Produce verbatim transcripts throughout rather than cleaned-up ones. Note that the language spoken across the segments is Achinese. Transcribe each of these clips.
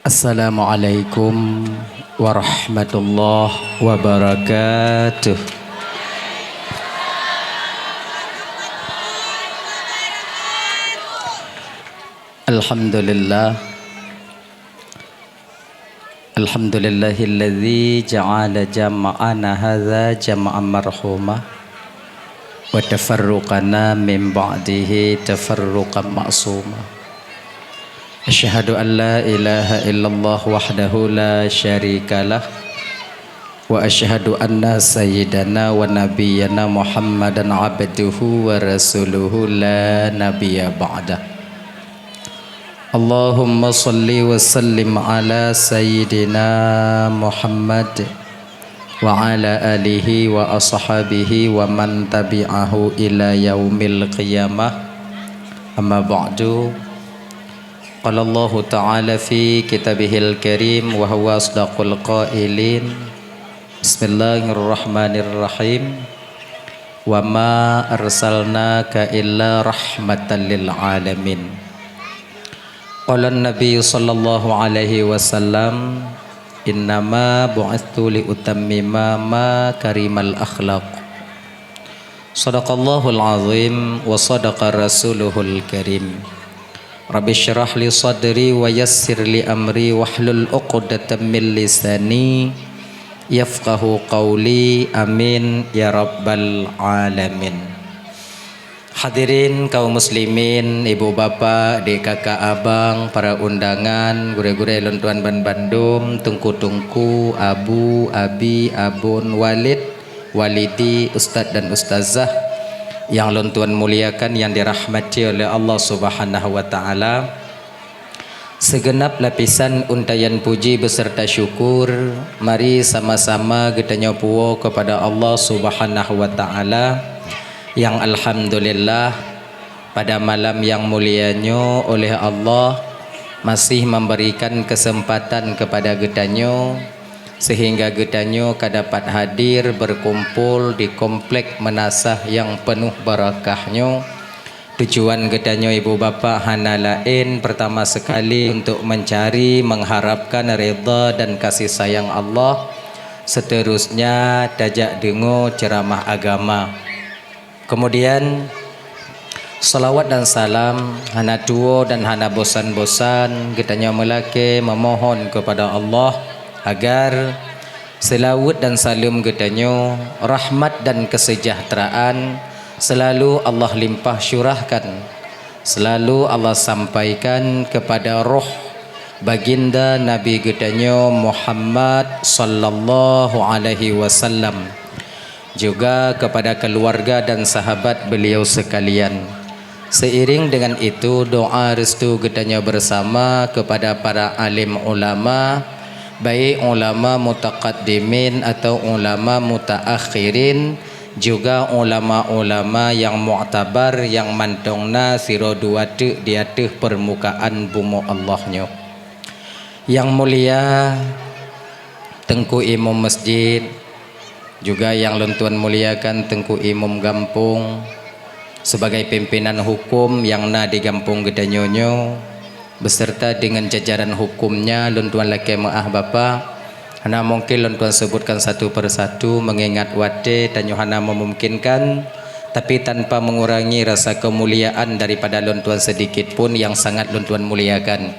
Assalamualaikum warahmatullahi wabarakatuh. Alhamdulillah. Alhamdulillahilladzi ja'ala jama'ana hadza jama'an marhuma, wa tafarruqana min ba'dihi tafarruqan ma'suma. Asyhadu an la ilaha illallah wahdahu la syarikalah, wa asyhadu anna sayyidana wa nabiyyana Muhammadan abduhu wa rasuluhu la nabiyya ba'dah. Allahumma shalli wa sallim ala sayyidina Muhammad wa ala alihi wa ashabihi wa man tabi'ahu ila yaumil qiyamah. Amma ba'du. Qala Allahu ta'ala fi kitabihil karim wa huwa asdaqul qailin. Bismillahirrahmanirrahim. Wa ma arsalnaka illa rahmatan lil alamin. Qala Nabi sallallahu alaihi wasallam, "Innama bu'itstu li utammima makarimal akhlaq." Sadaqallahul azim wa sadaqa rasuluhul karim. Rabbi syrah li sadri wa yassir li amri wahlul uqdatam min lisani yafqahu qauli. Amin ya rabbal alamin. Hadirin kaum muslimin, ibu bapak, dek kakak abang, para undangan, gurée-gurée lôn tuan ban bandum, teungku-teungku, abu, abi, abon, walid, walidi, ustaz dan ustazah yang lôn tuan muliakan, yang dirahmati oleh Allah Subhanahu wa Ta'ala. Segenap lapisan untaian puji beserta syukur, mari sama-sama geutanyoe puwoe kepada Allah Subhanahu wa Ta'ala, yang alhamdulillah, pada malam yang mulia nyoe oleh Allah masih memberikan kesempatan kepada geutanyoe, sehingga geutanyoe ka dapat hadir berkumpul di komplek meunasah yang penuh barakah nyoe. Tujuan geutanyoe ibu bapak hana laén, pertama sekali untuk mencari, mengharapkan ridha dan kasih sayang Allah. Seterusnya, tajak deungoe ceramah agama. Kemudian, salawat dan salam hana tuwoe dan hana bosan-bosan geutanyoe meulakée memohon kepada Allah agar seulaweuet dan saleuem geutanyoe, rahmat dan kesejahteraan selalu Allah limpah syurahkan, selalu Allah sampaikan kepada roh baginda Nabi geutanyoe Muhammad sallallahu alaihi wasallam, juga kepada keluarga dan sahabat beliau sekalian. Seiring dengan itu, doa restu geutanyoe bersama kepada para alim ulama, baik ulama mutaqaddimin atau ulama mutaakhirin, juga ulama-ulama yang muktabar nyang mantong na sidroe dua teuk di ateueh peurmukaan bumoe Allah nyoe. Yang mulia Teungku Imum Masjid, juga nyang lôn tuan muliakan Teungku Imum Gampông, sebagai pimpinan hukum nyang na di gampông geutanyoe nyoe, beserta dengan jajaran hukumnya, lôn tuan lakée meuáh Bapak, hana mungkin lôn tuan sebutkan satu per satu mengingat watée tanyoe hana memungkinkan, tapi tanpa mengurangi rasa kemuliaan daripada lôn tuan sedikit pun nyang sangat lôn tuan muliakan.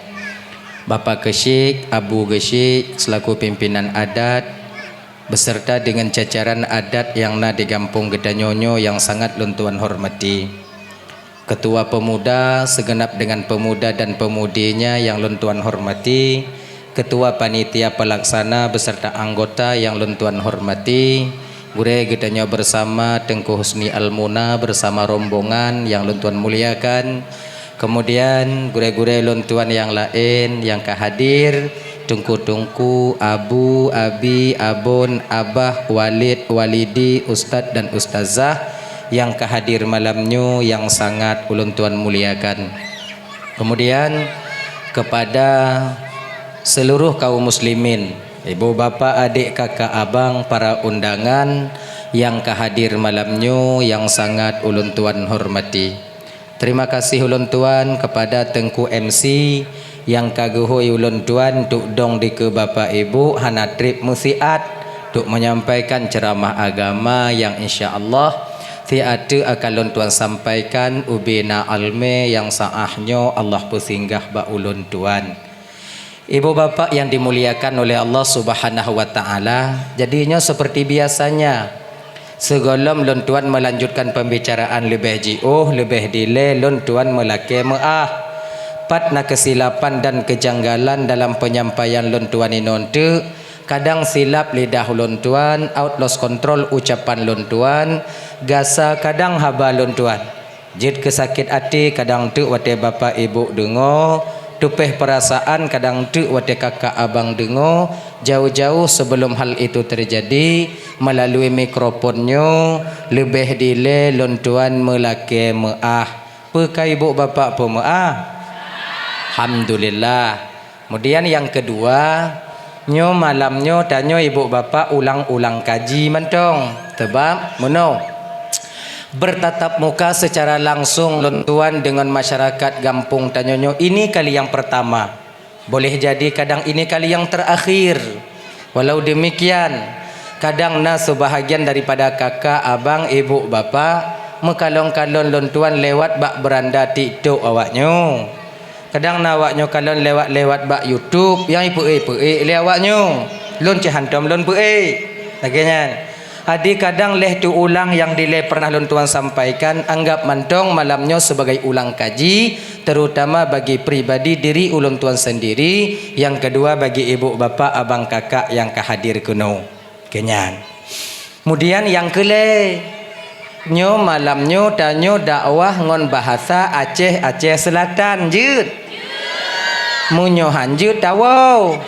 Bapak Geusyik, Abu Geusyik selaku pimpinan adat, beserta dengan jajaran adat nyang na di gampông geutanyoe nyoe nyang sangat lôn tuan hormati. Ketua Pemuda, segenap dengan pemuda dan pemudinya nyang lôn tuan hormati, Ketua Panitia Pelaksana beserta anggota nyang lôn tuan hormati, gurée geutanyoe bersama Teungku Husni Almuna bersama rombongan nyang lôn tuan muliakan, kemudian gurée-gurée lôn tuan nyang laén nyang ka hadir, teungku-teungku, abu, abi, abon, abah, walid, walidi, ustaz dan ustazah nyang ka hadir malam nyoe nyang sangat ulôn tuan muliakan. Kemudian kepada seluruh kaum muslimin, ibu, bapak, adik, kakak, abang, para undangan nyang ka hadir malam nyoe nyang sangat ulôn tuan hormati. Terima kasih ulôn tuan kepada Teungku M C Nyang ka geuhôi ulôn tuan untuk dong dikeue Bapak Ibu hana treb meusiat untuk menyampaikan ceramah agama nyang insya Allah siat teuk akan lôn tuan sampaikan ubena almé nyang saah nyoe Allah peusinggah bak ulôn tuan. Ibu bapak yang dimuliakan oleh Allah Subhanahu wa Ta'ala, jadi nyoe seperti biasanya, sigohlom lôn tuan melanjutkan pembicaraan leubeh jiôh, leubeh dilée lôn tuan meulakée meuáh. Pat na kesilapan dan kejanggalan dalam penyampaian lôn tuan inoe teuk, kadang silap lidah lôn tuan, out lost control ucapan lôn tuan, gasa kadang haba lôn tuan. Jeuet keu sakét até kadang teuk watée bapak ibu deungoe, tupéh peurasaan kadang teuk watée kakak abang deungoe, jauh-jauh sebelum hal itu terjadi, melalui mikrofon nyoe leubeh dilée lôn tuan meulakée meuáh. Peu ka ibu bapak peumeuáh? Alhamdulillah. Kemudian nyang keudua, nyoe malam nyoe tanyoe ibu bapak ulang-ulang kaji mantong. Sebab meunoe, bertatap muka secara langsung lôn tuan dengan masyarakat gampông tanyoe nyoe ini kali yang pertama. Boleh jadi kadang ini kali yang terakhir. Walau demikian, kadang na sebahagian daripada kakak, abang, ibu, bapak meukalon-kalon lôn tuan lewat bak beranda TikTok awaknyoe. Kadang na awaknyoe kalon lewat-lewat bak YouTube nyang ipeuék-peuék lé awaknyoe. Lôn cit hántom lôn peuék. Lagée nyan. Jadi kadang lheuh teuulang nyang dilée pernah lôn tuan sampaikan, anggap mantong malam nyoe sebagai ulang kaji, terutama bagi pribadi diri ulôn tuan sendiri, nyang keudua bagi ibu, bapak, abang, kakak nyang ka hadir keunoe. Keunyan. Kemudian nyang keulhée, nyoe malam nyoe tanyoe dakwah ngon bahasa Aceh, Aceh Selatan jeuet. Meunyoe han jeuet tawoe.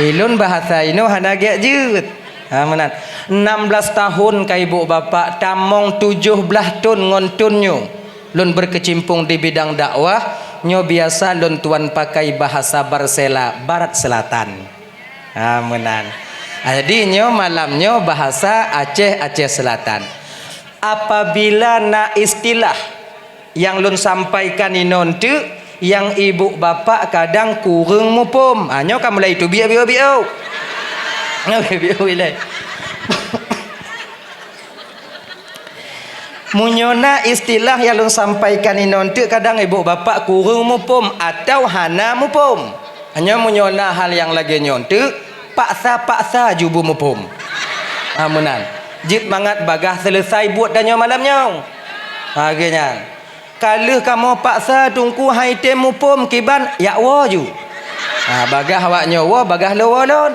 Ilôn bahasa inoe hana gét jeuet. Ha, meunan. Enam belas tahun ka ibu bapak tamong tujoh blaih thon ngon thon nyoe. Lôn berkecimpung di bidang dakwah, nyoe biasa lôn tuan pakai bahasa Barsela, Barat Selatan. Ha, meunan. Ha, jadi nyoe malam nyoe bahasa Aceh, Aceh Selatan. Apabila na istilah nyang lôn sampaikan inoe teuk, nyang ibu bapak kadang kureueng muphom. Ha, nyoe ka mulai teubiet-biet-biet. Nyoe biet-biet ilée. Meunyoe na istilah nyang lôn sampaikan inoe teuk, kadang ibu bapak kureueng muphom atawa hana muphom. Hanya meunyoe na hal nyang lagée nyoe teuk, paksa-paksa ju beumuphom. Ha, meunan. Jeuet mangat bagaih seuleusai buet tanyoe malam nyoe. Ha, lagée nyan. Ka lheueh kamoe paksa Teungku han item muphom kiban, jak woe ju. Ha, bagaih awaknyoe woe, bagaih lôn woe lôn.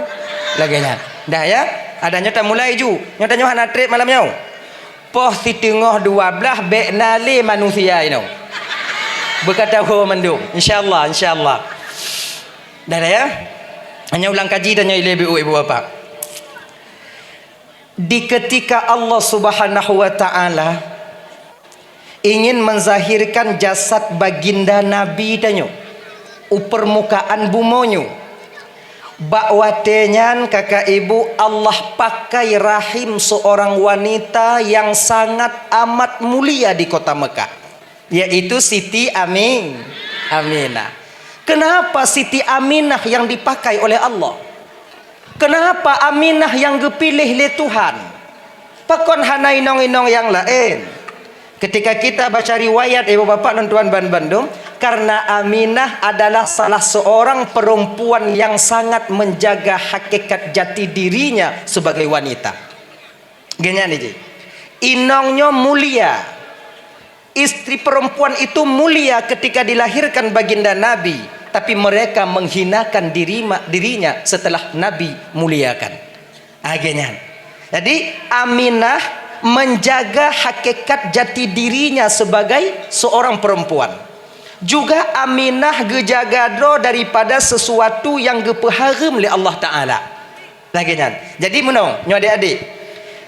Lagée nyan. Dah ya? Adak nyoe tamulai ju. Nyoe tanyoe hana treb malam nyoe. Poh siteungoh dua blaih bék na lé manusia inoe. Beukata ho mandum. Insya Allah, insya Allah. Dah, dah ya? Hanya ulang kaji tanyoe ilée ibu, ibu bapak. Di ketika Allah Subhanahu wa Ta'ala ingin menzahirkan jasad baginda Nabi tanyoe u permukaan bumoe nyoe, bak watée nyan, kakak ibu, Allah pakai rahim seorang wanita yang sangat amat mulia di kota Mekah, yaitu Siti Amin, Aminah. Kenapa Siti Aminah yang dipakai oleh Allah? Kenapa Aminah yang geupiléh lé Tuhan? Pakon hana inong-inong nyang laén? Ketika kita baca riwayat, ibu bapak lôn tuan ban bandum, karena Aminah adalah salah seorang perempuan yang sangat menjaga hakikat jati dirinya sebagai wanita. Geuhnyan jih. Inong nyoe mulia. Istri perempuan itu mulia ketika dilahirkan baginda Nabi, tapi mereka menghinakan diri, dirinya setelah Nabi muliakan. Lagée nyan. Jadi, Aminah menjaga hakikat jati dirinya sebagai seorang perempuan. Juga Aminah geujaga droe daripada sesuatu nyang geupeuhareuem lé Allah Ta'ala. Lagée nyan. Jadi meunoe, nyoe adik-adik,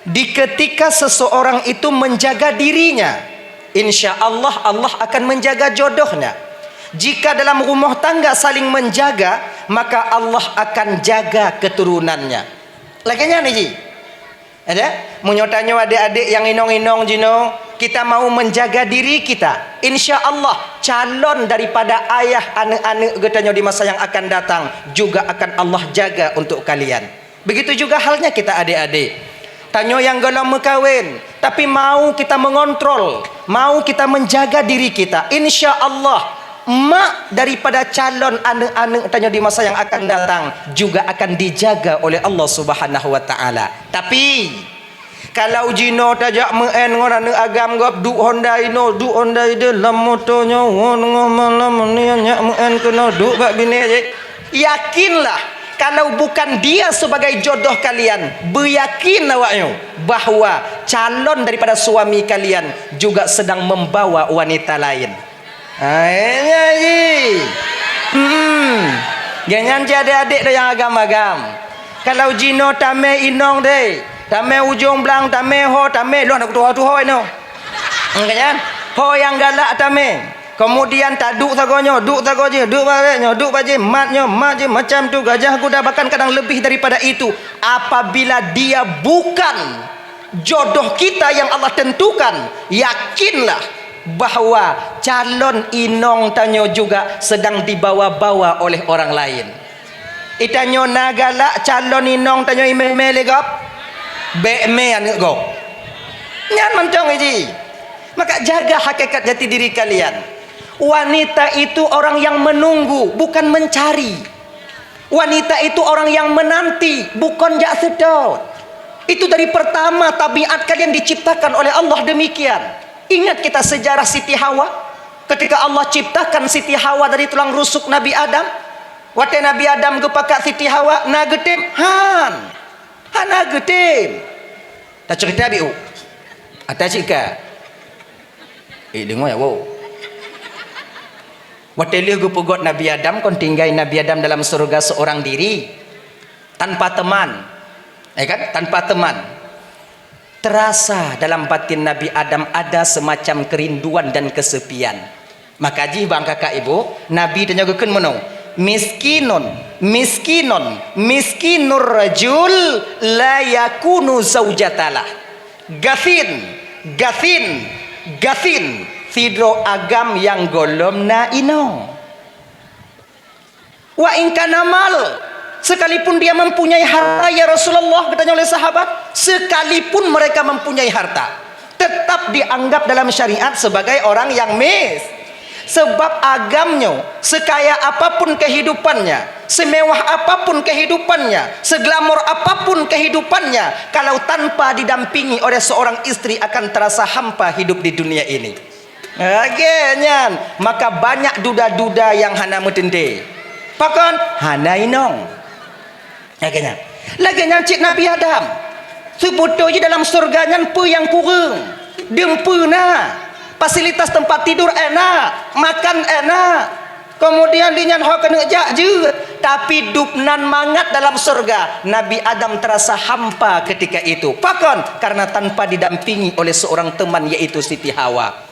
di ketika seseorang itu menjaga dirinya, insya Allah, Allah akan menjaga jodohnya. Jika dalam rumah tangga saling menjaga, maka Allah akan jaga keturunannya. Lagée nyan jih. Ada? Meunyoe tanyoe adik-adik nyang inong-inong jinoe, Kita mau menjaga diri kita, insya Allah calon daripada ayah aneuk-aneuk geutanyoe di masa yang akan datang juga akan Allah jaga untuk kalian. Begitu juga halnya kita adik-adik. Tanyoe nyang gohlom meukawen, tapi mau kita mengontrol, mau kita menjaga diri kita. Insya Allah, mak daripada calon aneuk-aneuk tanyoe di masa yang akan datang juga akan dijaga oleh Allah Subhanahu wa Ta'ala. Tapi, kalau jinoe tajak meu'en ngon aneuk agam gob, duek Honda inoe, duek Honda ideh, lam moto nyoe, ngon ngon malam ni nyak meu'en keunoe, duek bak binéh jih. Yakinlah, kalau bukan dia sebagai jodoh kalian, beuyakin awak nyoe bahwa calon daripada suami kalian juga sedang membawa wanita lain. Hai, nyan jih. Hmm. Gobnyan jih adék-adék nyang agam-agam. Kalau jinoe tamé inong deh, tamé ujong blang, tamé ho, tamé lôn aku tuho-tuho inoe. Nyan. Ho nyang galak tamé. Kemudian taduek sagoe nyoe, duek sagoe jih, duek bak nyoe, duek bak jih, mat nyoe, mat jih, macam tu gajah guda, bahkan kadang lebih daripada itu. Apabila dia bukan jodoh kita yang Allah tentukan, yakinlah bahwa calon inong tanyoe juga sedang dibawa-bawa oleh orang lain. Itanyoe na galak calon inong tanyoe imé-mé lé gob? Bék mé aneuk gob. Nyan mantong jih. Maka jaga hakikat jati diri kalian. Wanita itu orang yang menunggu, bukan mencari. Wanita itu orang yang menanti, bukan jak seutôt. Itu dari pertama tabiat kalian diciptakan oleh Allah demikian. Ingat kita sejarah Siti Hawa? Ketika Allah ciptakan Siti Hawa dari tulang rusuk Nabi Adam, watée Nabi Adam geupakat Siti Hawa, na geutem? Han. Hana geutem. Taceurita biôh. Ata cit ka. Eh, deungoe ya, wo. Watée lheueh geupeugét Nabi Adam, kon tinggai Nabi Adam dalam syeuruga seorang diri, tanpa teman. Ya kan? Tanpa teman. Terasa dalam batin Nabi Adam ada semacam kerinduan dan kesepian. Maka jih bang kakak ibu, Nabi tanyoe geukheun meunoe, "Miskinun, miskinun, miskinur rajul la yakunu zaujatalah." Gasin, gasin, gasin, sidroe agam nyang gohlom na inong. Wa in kana mal, sekalipun dia mempunyai harta, ya Rasulullah, geutanyong lé sahabat, sekalipun mereka mempunyai harta, tetap dianggap dalam syariat sebagai orang yang mis-, sebab agam nyoe, sekaya apapun kehidupannya, semewah apapun kehidupannya, seglamor apapun kehidupannya, kalau tanpa didampingi oleh seorang istri akan terasa hampa hidup di dunia ini. Lagée nyan, maka banyak duda-duda nyang hana meuteuntée. Pakon? Hana inong. Lagée nyan. Lagée nyan cit Nabi Adam. Seubeutôi jih dalam syeuruga nyan peue nyang kureueng? Dum peue na. Fasilitas teumpat tidur enak, makan enak. Kemudian di nyan ho keuneuk jak jeuet, tapi dub nan mangat dalam syeuruga. Nabi Adam terasa hampa ketika itu. Pakon? Karena tanpa didampingi oleh seorang teman, yaitu Siti Hawa.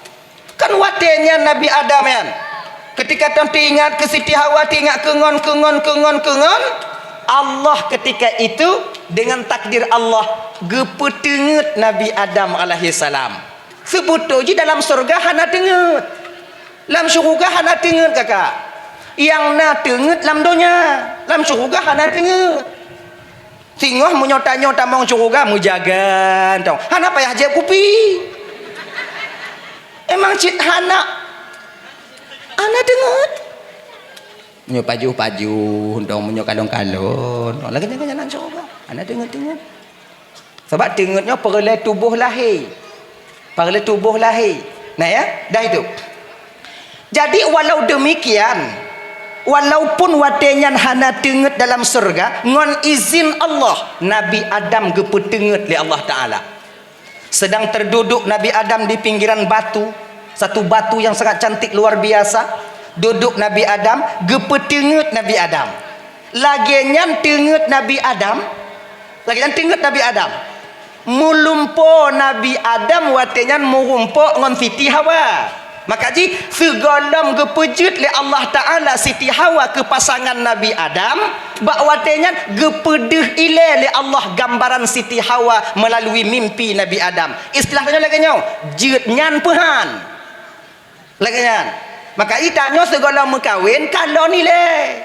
Kan watée nyan Nabi Adam nyan, ketika teuingat keu Siti Hawa, teuingat keu ngon, keu ngon, keu ngon, keu ngon, Allah ketika itu dengan takdir Allah geupeuteungeut Nabi Adam alaihissalam. Seubeutôi jih dalam syeuruga hana teungeut. Lam syeuruga hana teungeut, kakak. Nyang na teungeut lam donya, lam syeuruga hana teungeut. Singoh meunyoe tanyoe tamong syeuruga meujaga tong, hana payah jieb kupi. Emang cit hana, hana teungeut. Meunyoe pajoh-pajoh tong, meunyoe kalon-kalon tong, lagée nyan nyan syeuruga, hana teungeut-teungeut. Sabab teungeut nyoe peureulée tuboh lahé. Peureulée tuboh lahé. Nah ya, dah itu. Jadi walau demikian, walaupun watée nyan hana teungeut dalam syeuruga, ngon izin Allah, Nabi Adam geupeuteungeut lé Allah Taala. Sedang terduduk Nabi Adam di pinggiran batu, satu batu yang sangat cantik luar biasa. Duduk Nabi Adam, geupeuteungeut Nabi Adam. Lagée nyan teungeut Nabi Adam, lagée nyan teungeut Nabi Adam. Meulumpoe Nabi Adam watée nyan meurumpok ngon Siti Hawa. Maka jih, sigohlom geupeujeuet lé Allah Ta'ala Siti Hawa keu pasangan Nabi Adam, bak watée nyan geupeudeuh ilée lé Allah gambaran Siti Hawa meulalu mimpi Nabi Adam. Istilah tanyoe lagée nyoe, jeuet nyan peuhan. Lagée nyan. Maka jih tanyoe sigohlom meukawen, kalon ilée.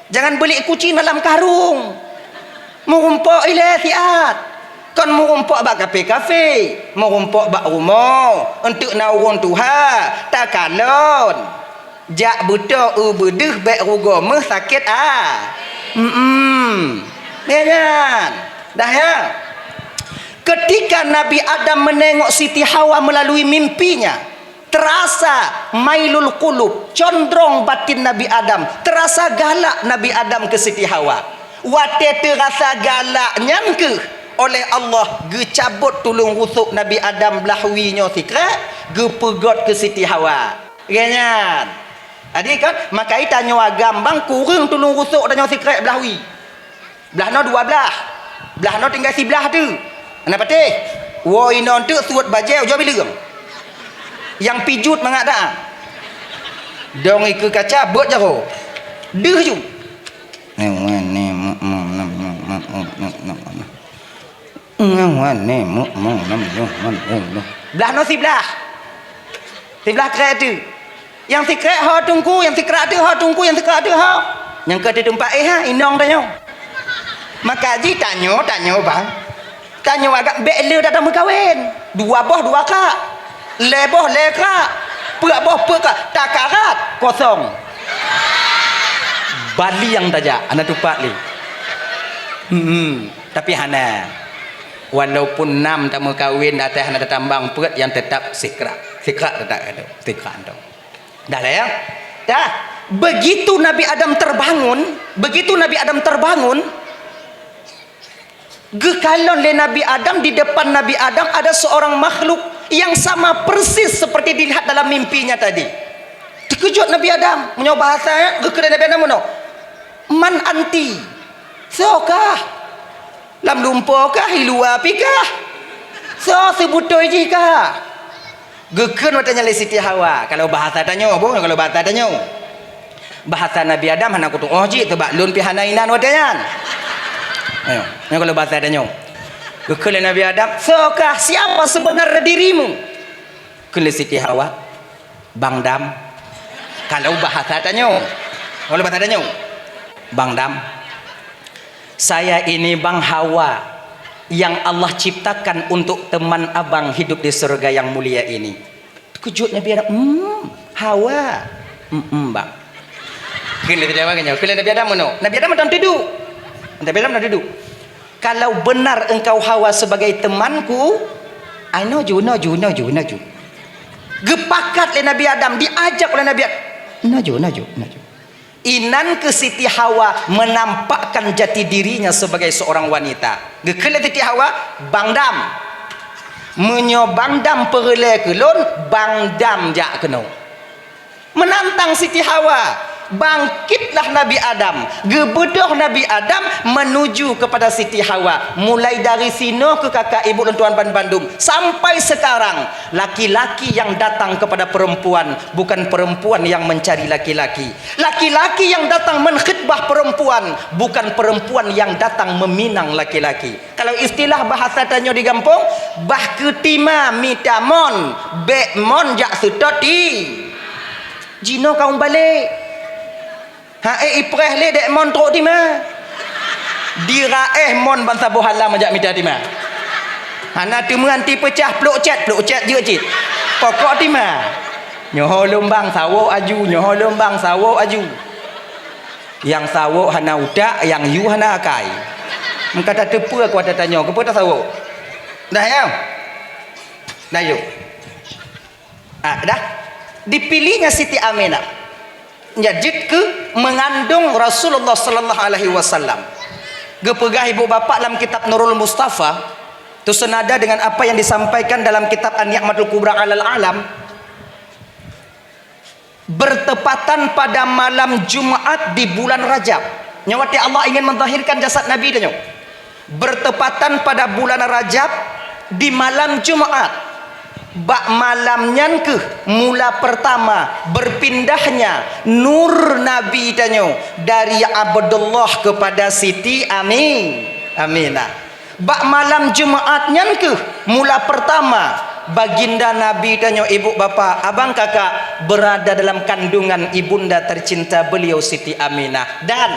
Jangan beulik kucing dalam karung. Meurumpok ilée siat. Kon meurumpok bak kafe-kafe, meurumpok bak rumoh, eunteuk na ureuëng tuha, takalon. Jak beutoe eu beudeuh bék rugoe meuh sakét a. Mm-mm. Ya nyan. Dah ya. Ketika Nabi Adam menengok Siti Hawa melalui mimpinya, terasa mailul qulub, condrong batin Nabi Adam, terasa galak Nabi Adam keu Siti Hawa. Watée teurasa galak nyan kheueh oleh Allah geucabot tuleueng rusok Nabi Adam blah wie nyoe sikrek, geupeugot keu Siti Hawa. Lagée nyan. Jadi kan, maka jih tanyoe agam bang kureueng tuleueng rusok tanyoe sikrek blah wie. Blah noe dua blah. Blah noe tinggai siblah teuk. Hana patéh. Woe inoe teuk suet bajée ujoe bileueng. Nyang pijuet mangat dah. Dong ikeue kaca beuet jaroe. Deuh ju. Blah noe siblah. Siblah krek teuk. Nyang sikrek ho teungku, nyang sikrak teuk ho teungku, nyang sikrak teuk ho. Nyang ka teutumpak éh ha, inong tanyoe. Maka jih tanyoe, tanyoe bang. Tanyoe agak bék le datang meukawen. Dua boh dua krak. Lhée boh lhée krak. Peuet boh peuet krak. Takarat kosong. Baliang tajak, hana tupat lé. Hmm, tapi hana. Walaupun nam tameukawen, até hana tatambang peuet, nyang teutap sikrak. Sikrak teutap ado. Sikrak ado. Dah lah ya? Dah. Begitu Nabi Adam terbangun, begitu Nabi Adam terbangun, geukalon lé Nabi Adam, di depan Nabi Adam ada seorang makhluk yang sama persis seperti dilihat dalam mimpinya tadi. Terkejut Nabi Adam, meunyoe bahasa ya, geukheun lé Nabi Adam meunoe, "Man anti?" Soe kah? Lam lumpoe kah, i luwa pih kah? Soe seubeutôi jih kah? Geukheun watée nyan lé Siti Hawa, kalau bahasa tanyoe, boh, kalau bahasa tanyoe. Bahasa Nabi Adam hana kutuoh jih, teubak lôn pih hana inan watée nyan. Ayo, nyoe kalau bahasa tanyoe. Geukheun lé Nabi Adam, "Soe kah, siapa sebenarnya dirimu?" Kheun lé Siti Hawa, "Bang Dam." Kalau bahasa tanyoe. Kalau bahasa tanyoe. "Bang Dam, saya ini Bang Hawa yang Allah ciptakan untuk teman abang hidup di surga yang mulia ini." Terkejut Nabi Adam, "Hmm, Hawa." "Hmm, hmm, Bang." Kheun lé Nabi Adam, kheun lé Nabi Adam meunoe. Nabi Adam mantong teuduek. Nabi Adam mantong teuduek. "Kalau benar engkau Hawa sebagai temanku, ai noe ju, noe ju, noe ju, noe ju." Geupakat lé Nabi Adam, diajak oleh Nabi Adam. "Noe ju, noe ju, noe ju." Inan keu Siti Hawa menampakkan jati dirinya sebagai seorang wanita. Geukheun lé Siti Hawa, "Bang Dam. Meunyoe Bang Dam peureulée keu lôn, Bang Dam jak keunoe." Menantang Siti Hawa, bangkitlah Nabi Adam, geubeudôh Nabi Adam menuju kepada Siti Hawa. Mulai dari sinoe keu kakak ibu lôn tuan ban bandum, sampai sekarang, laki-laki yang datang kepada perempuan bukan perempuan yang mencari laki-laki. Laki-laki yang datang mengkhitbah perempuan bukan perempuan yang datang meminang laki-laki. Kalau istilah bahasa tanyoe di gampông, bah keutima mita mon, bék mon jak seutôt i. Jinoe ka umbale. Hai ipreh lé dék mon trok tima. Diraéh mon ban saboh halam jak mita tima. Hana teuma anti peucah plôk cét, plôk cét jeuet cit. Pokok tima. Nyoe lumbang sawok aju, nyoe lumbang sawok aju. Nyang sawok hana utak, nyang yue hana akai. Meuka tateupeue kuat tanyoe, keupeue tasawok? Dah ya? Dah yuk. Ah, dah. Dipilihnya Siti Aminah. Nya jeuet keu mengandung Rasulullah sallallahu alaihi wasallam. Geupeugah ibu bapak lam kitab Nurul Mustafa, tu senada dengan apa yang disampaikan dalam kitab An-Ni'matul Kubra alal Alam, bertepatan pada malam Jumat di bulan Rajab. Nyoe watée Allah ingin menzahirkan jasad Nabi tanyoe. Bertepatan pada bulan Rajab di malam Jumat. Bak malam nyan kheueh mula pertama berpindahnya nur Nabi tanyoe dari Abdullah kepada Siti Ami-, Aminah. Bak malam Jumaat nyan kheueh mula pertama baginda Nabi tanyoe, ibu bapa, abang kakak, berada dalam kandungan ibunda tercinta beliau Siti Aminah. Dan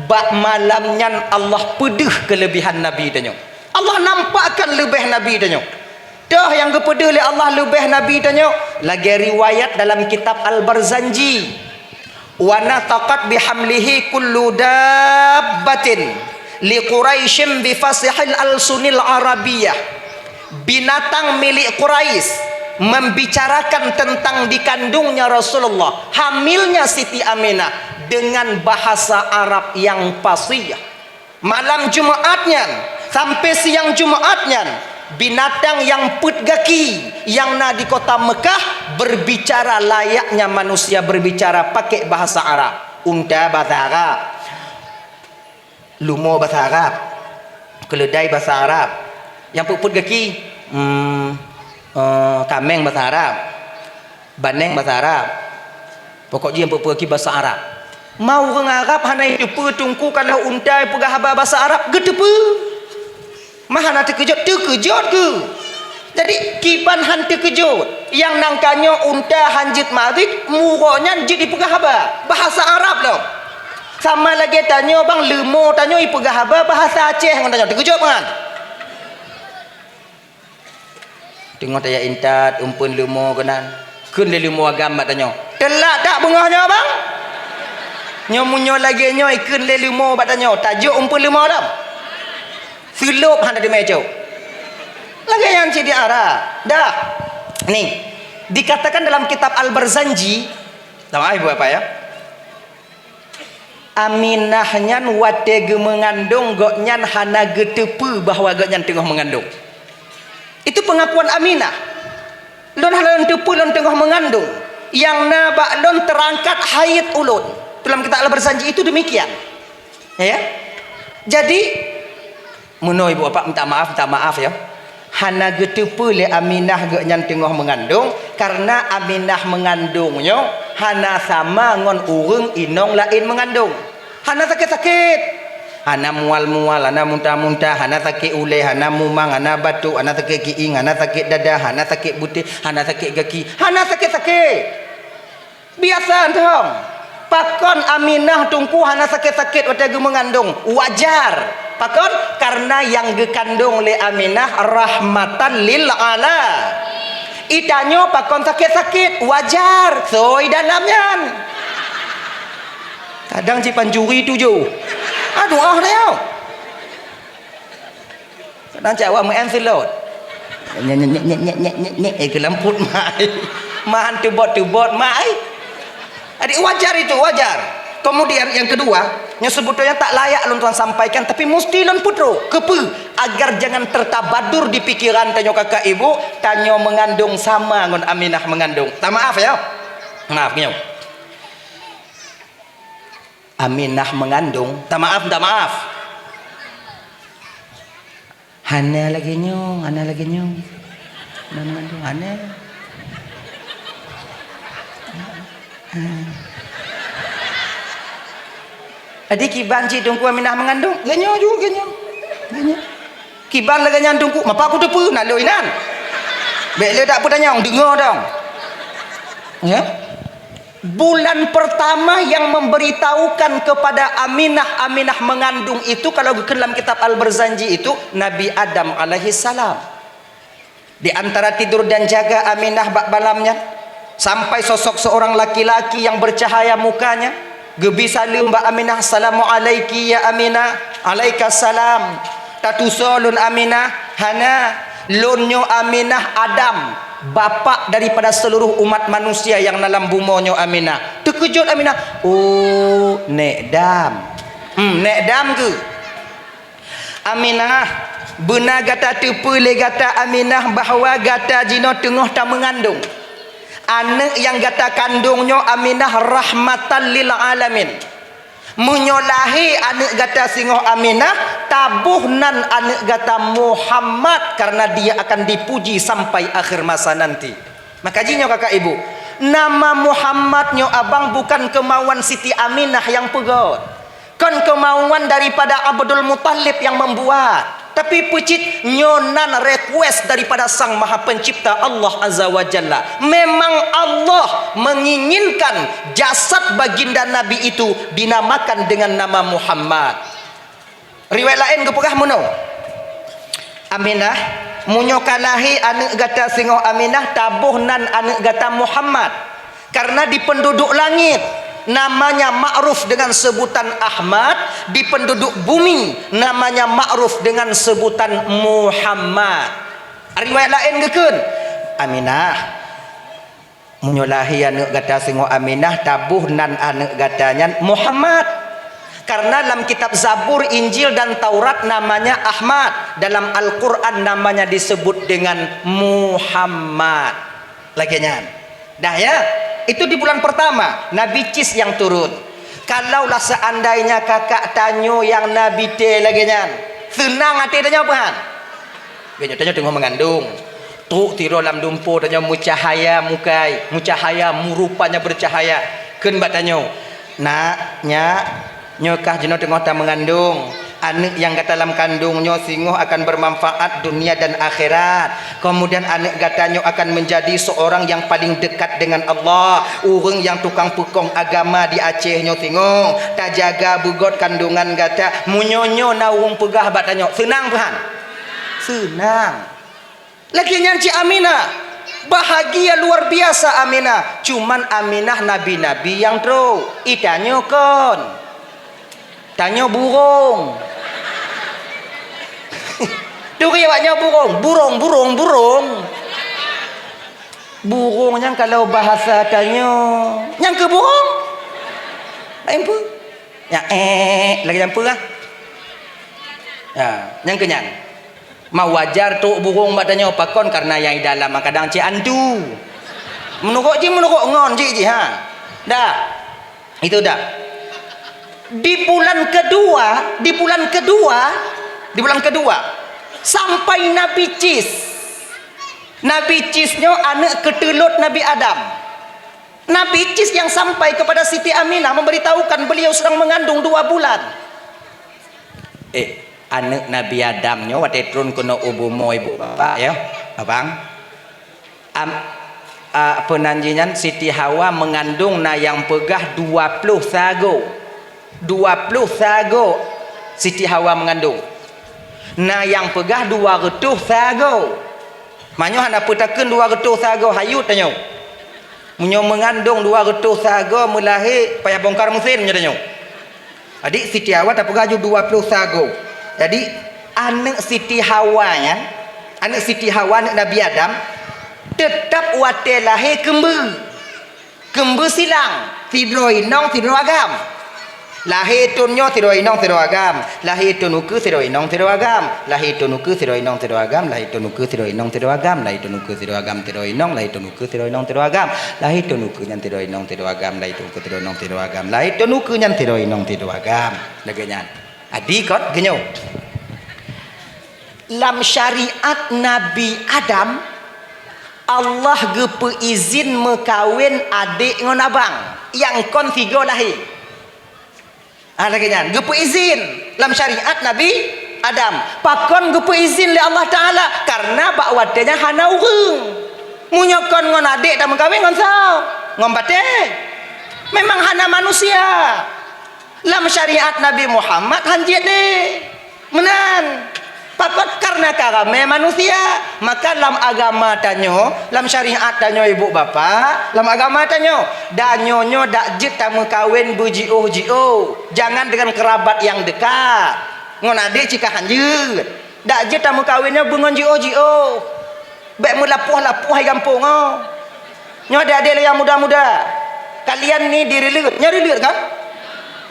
bak malam nyan Allah peudeuh kelebihan Nabi tanyoe. Allah nampakkan leubeh Nabi tanyoe. Toh nyang geupeudeuh lé Allah leubeh Nabi tanyoe, lagée riwayat dalam kitab Al-Barzanji, "Wa nathaqat bihamlihi kullu dabbatin li Quraisyim bi fasihil alsunil Arabiyyah." Binatang milik Quraisy membicarakan tentang dikandungnya Rasulullah, hamilnya Siti Aminah, dengan bahasa Arab yang fasih. Malam Jumaat nyan sampai siang Jumaat nyan, binatang nyang peuet gaki nyang na di kota Mekah berbicara layaknya manusia berbicara pakai bahasa Arab. Unta bahasa Arab, lumo bahasa Arab, keuleudai bahasa Arab. Nyang peuet-peuet gaki, hmm, eh, kameng bahasa Arab, baneng bahasa Arab. Pokok jih nyang peuet-peuet gaki bahasa Arab. Ma ureuëng Arab hana jiteupeue Teungku kalau unta peugah haba bahasa Arab, geuteupeue. Ma hana teukeujot, teukeujot keuh. Jadi, kiban han teukeujot. Nyang nan ka nyoe unta han jeuet marit, muro nyan jeuet jipeugah haba. Bahasa Arab lom. Sama lagée tanyoe bang, leumo tanyoe jipeugah haba bahasa Aceh ngon tanyoe. Teukeujot ngon. Teungoh tajak intat, umpeuen leumo keunan. Kheun lé leumo agam bak tanyoe, "Teulat that beungoh nyoe, Bang?" Nyoe meunyoe lagée nyoe ikheun lé leumo bak tanyoe, tajok umpeuen leumo lom. Seulop hana teumé cok. Lagée nyan cit di Arab. Dah. Ni, dikatakan dalam kitab Al-Barzanji, sama ibu apa ya? Aminah nyan watée geumeungandong gobnyan hana geuteupeue bahwa gobnyan teungoh meungandong. Itu pengakuan Aminah. "Lôn hana lôn teupeue lôn teungoh meungandong. Nyang na bak lôn teurangkat haid ulôn." Dalam kitab Al-Barzanji itu demikian. Ya. Jadi, meunoe ibu bapak minta maaf, minta maaf ya. Hana geuteupeue lé Aminah gobnyan teungoh meungandong, karena Aminah meungandong nyoe hana sama ngon ureuëng inong laén meungandong. Hana sakét-sakét. Hana mual-mual, hana muntah-muntah, hana sakét ulée, hana mumang, hana batuk, hana sakét kiéng, hana sakét dada, hana sakét butéh, hana sakét gaki, hana sakét-sakét. Biasa thong. Pakon Aminah Teungku hana sakét-sakét watée geumeungandong? Wajar. Pakon? Karena nyang geukandong lé Aminah rahmatan lil ala. Itanyoe pakon sakét-sakét? Wajar. Soi dalam nyan. Kadang cit pancuri tujoh. Aduh, ah, dah. Kadang cak awak meu'en silot. Nyek, nyek, nyek, eh, keu lampot mai. Mahan tubot-tubot mai. Adik, wajar itu, wajar. Kemudian yang kedua, yang sebetulnya tak layak lôn tuan sampaikan, tapi mesti lôn peutrok. Keupeu? Agar jangan tertabadur di pikiran tanyoe kakak ibu, tanyoe meungandong sama ngon Aminah meungandong. Tak maaf ya. Maaf nyoe. Aminah meungandong, tak maaf, tak maaf. Hana lagée nyoe, hana lagée nyoe. Hana meungandong, hana. Jadi kiban cit Teungku Aminah meungandong, geuh nyoe ju, geuh nyoe. Geuh nyoe. Kiban lagée nyan Teungku, mapa kuteupeue, na lôn inan. Bék lé dak peutanyong, deungoe dong. Ya. Bulan pertama yang memberitahukan kepada Aminah, Aminah mengandung itu, kalau geukheun lam kitab Al-Barzanji itu, Nabi Adam alaihissalam. Di antara tidur dan jaga Aminah bak malam nyan, sampai sosok seorang laki-laki yang bercahaya mukanya, geubi saleuem bak Aminah, "Assalamualaiki ya Aminah." "Alaikasalam." "Tatusoe lôn Aminah?" "Hana, lôn nyoe Aminah Adam, bapak daripada seluruh umat manusia yang na lam bumoe nyoe Aminah." Teukeujot Aminah, "Oh, Nék Dam." "Hmm, Nék Dam keuh?" "Aminah, beuna gata teupeue lé gata Aminah bahwa gata jinoe teungoh tameungandong. Aneuëk nyang gata kandong nyoe Aminah rahmatan lil alamin. Meunyoe lahé aneuëk gata singoh Aminah, Taboh nan aneuëk gata Muhammad, karena dia akan dipuji sampai akhir masa nanti. Maka jih nyoe kakak ibu, nama Muhammad nyoe abang bukan kemauan Siti Aminah nyang peugöt. Kon kemauan daripada Abdul Muthalib nyang membuat. Tapi peucit nyoe nan request daripada Sang Maha Pencipta Allah Azza wa Jalla. Memang Allah menginginkan jasad baginda Nabi itu dinamakan dengan nama Muhammad. Riwayat laén geupeugah meunoe, "Aminah, meunyoe ka lahé aneuëk gata singoh Aminah, taboh nan aneuëk gata Muhammad. Karena di penduduk langit namanya ma'ruf dengan sebutan Ahmad, di penduduk bumi namanya ma'ruf dengan sebutan Muhammad." Riwayat laén geukheun, "Aminah, meunyoe lahé aneuëk gata singoh Aminah, taboh nan aneuëk gata nyan Muhammad. Karena lam kitab Zabur, Injil, dan Taurat namanya Ahmad. Dalam Al-Quran namanya disebut dengan Muhammad." Lagée nyan. Dah ya? Itu di bulan pertama, Nabi Cis nyang turun. Kalaulah seandainya kakak tanyoe nyang Nabi tée lagée nyan, seunang até tanyoe peue han? Beunyoe tanyoe teungoh meungandong, trok sidroe lam dumpeue tanyoe meucahaya mukai, meucahaya, meurupanya bercahaya. Kheun bak tanyoe, "Nak, nyak, nyoe kah jinoe teungoh tameungandong. Aneuëk nyang gata lam kandong nyoe singoh akan bermanfaat dunia dan akhirat. Kemudian aneuëk gata nyoe akan menjadi seorang yang paling dekat dengan Allah, ureuëng nyang tukang peukong agama di Aceh nyoe singoh. Tajaga beugöt kandongan gata." Meunyoe nyoe na ureuëng peugah bak tanyoe, seunang peue han? Seunang. Lagée nyan cit Aminah. Bahagia luar biasa Aminah. Cuman Aminah nabi-nabi nyang trok. I tanyoe kon. Tanyoe burong. Turi awak nyoe burong. Burong, burong, burong. Burong nyan kalau bahasa tanyoe, nyang keu burong. Laén peue? Nyang, eh, lagée nyan peue kah? Ya, nyang keu nyan. Ma wajar trok burong bak tanyoe, pakon? Karena nyang idalam kadang cit antu. Meunurot jih, meunurot ngon cit jih, ha. Dah. Itu dah. Di bulan kedua, di bulan kedua, di bulan kedua, sampai Nabi Cis. Nabi Cis nyoe aneuëk keuteulot Nabi Adam. Nabi Cis nyang sampai kepada Siti Aminah memberitahukan beliau sedang mengandung dua bulan. Eh, aneuëk Nabi Adam nyoe watée trôn keunoe u bumoe ibu bapak, ya, abang. Am, a, apa nan jih nyan, Siti Hawa mengandung na nyang peugah dua ploh sagoe. Dua ploh sagoe Siti Hawa mengandung. Na nyang peugah dua reutôh sagoe. Meunyoe hana peutakheun dua reutôh sagoe, hayut tanyoe. Meunyoe meungandong dua reutôh sagoe, meulahé payah bongkar meusén meunyoe tanyoe. Jadi, Siti Hawa tapeugah laju dua ploh sagoe. Jadi, aneuëk Siti Hawa nyan, aneuëk Siti Hawa, aneuëk Nabi Adam, teutab watée lahé keumbeue. Keumbeue silang, sidroe inong, sidroe agam. Lahé thon nyoe sidroe inong, sidroe agam. Lahé thon ukeue sidroe inong, sidroe agam. Lahé thon ukeue sidroe inong, sidroe agam. Lahé thon ukeue sidroe inong, sidroe agam. Lahé thon ukeue sidroe agam, sidroe inong. Lahé thon ukeue sidroe inong, sidroe agam. Lahé thon ukeue nyan sidroe inong, sidroe agam. Lahé thon ukeue sidroe inong, sidroe agam. Lahé thon ukeue nyan sidroe inong, sidroe agam. Lagée nyan. Adi kot geunyoe. Lam syariat Nabi Adam, Allah geupeuizin meukawen adék ngon abang nyang kon sigoe lahé. Ah, lagée nyan, geupeuizin lam syariat Nabi Adam. Pakon geupeuizin lé Allah Taala? Karena bak watée nyan hana ureuëng. Meunyoe kon ngon adék tameukawen ngon soe? Ngon batée. Memang hana manusia. Lam syariat Nabi Muhammad hanjeuet deh. Meunan. Pakon? Karena ka ramé manusia. Maka lam agama tanyoe, lam syariat tanyoe ibu bapak, lam agama tanyoe, tanyoe nyoe dak jeuet tameukawen beujiôh-jiôh. Jangan dengan kerabat yang dekat. Ngon adék cit ka hanjeuet. Dak jeuet tameukawen nyoe beungon jiôh-jiôh. Bék meulapoh-lapoh hai gampông nyoe. Nyoe adék-adék lé nyang muda-muda. Kalian ni direuleuet. Nyoe reuleuet kan?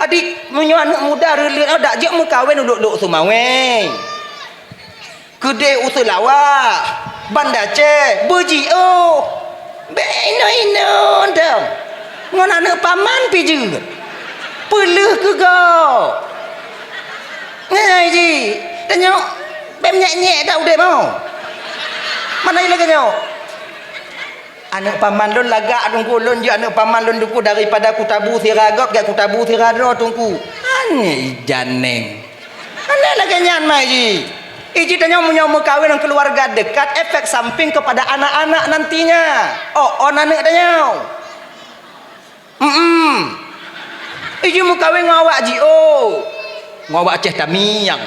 Adik, meunyoe aneuëk muda reuleuet nyoe dak jeuet meukawen u Lhok-Lhok Seumawé. Keudeh u Seulawah, Banda Aceh, beujiôh. Bék inoe-inoe dong. Ngon aneuëk paman pih jeuet. Peuleueh keu gob. Ngai jih. Tanyoe bèk nyek-nyek dak udeb nyoe. Mana lagèe nyoe? Aneuk paman lôn lagak Teungku, lôn jeuet aneuk paman lôn Teungku, daripada kutabu sira gob gèt kutabu sira droe Teungku. Hana ijan neng. Hana lagèe nyan mai jih. Iji tanyoe meunyoe meukawen ngon keuluwarga dekat, efek samping kepada anak-anak nantinya. Oh, oh aneuk tanyoe. Hmm. Iji meukawen ngon awak jiôh. Ngon awak Aceh Tamiang.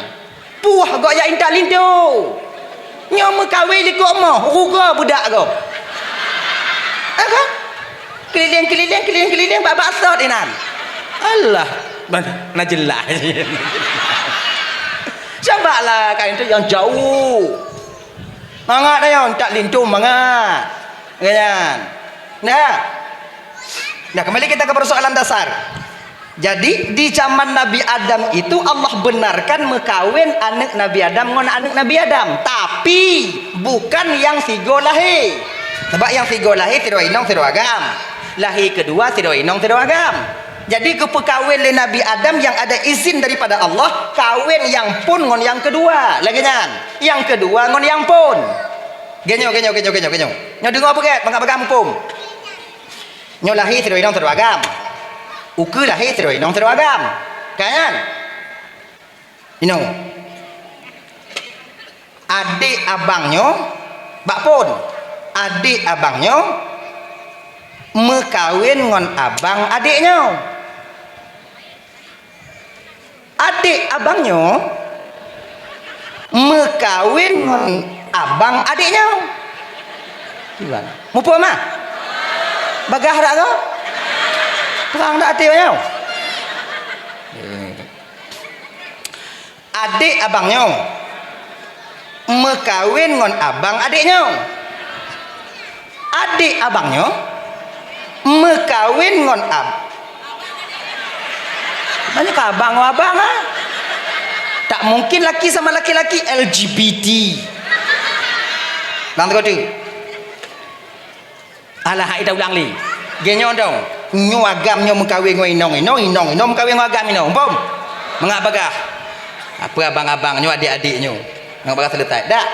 Puih gok jak intat linto. Nyoe meukawen likot moh, rugoe beudak gob. Eh kan? Keulileng-keulileng, keulileng-keulileng, bak-bak sot inan. Alah, na jeulaih. Coba lah kain tu nyang jauh. Mangat dah nyoe, tak linto mangat. Kan? Nah. Nah, kembali kita ke persoalan dasar. Jadi, di zaman Nabi Adam itu Allah benarkan meukawen aneuk Nabi Adam ngon aneuk Nabi Adam, tapi bukan nyang sigoe lahé. Sebab nyang sigoe lahé sidroe inong sidroe agam. Lahé keudua sidroe inong sidroe agam. Jadi geupeukawen lé Nabi Adam nyang ada izin daripada Allah, kawen nyang phon ngon nyang keudua. Lagèe nyan, nyang keudua ngon nyang phon. Geunyoe, geunyoe, geunyoe, geunyoe, geunyoe. Nyoe deungoe peugèt, mangat bagah muphom. Nyoe lahé sidroe inong sidroe agam. Ukeue lahé sidroe inong sidroe agam. Kan nyan? Inong. Adék abang nyoe bak phon. Adék abang nyoe meukawen ngon abang adék nyoe. Adék abang nyoe meukawen ngon abang adék nyoe. Gimana? Muphom mah? Bagah dak ko? Terang dak até nyoe? Adék abang nyoe meukawen ngon abang adék nyoe. Adék abang nyoe meukawen ngon ab-, banyak abang ngon abang, ha? Tak mungkin laki sama laki-laki, L G B T. Bang teuka tu. Alah, hai taulang lé. Geuh nyoe dong. Nyoe agam nyoe meukawen ngon inong, inong, inong, inong meukawen ngon agam inong. Umpom? Mangat bagah. Apa abang-abang nyoe, adik-adik nyoe. Mangat bagah selesai. Dak.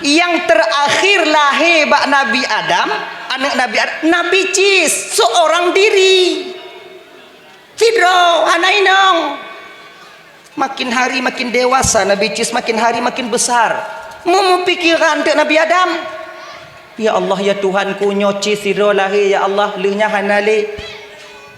Yang terakhir lahé bak Nabi Adam, aneuk Nabi Adam, Nabi Cis, seorang diri. Sidroe hana inong. Makin hari makin dewasa Nabi Cis, makin hari makin besar. Meumeupikiran teuk Nabi Adam. Ya Allah, ya Tuhanku, nyoe Cis sidroe lahé, ya Allah, lheueh nyan hana lé.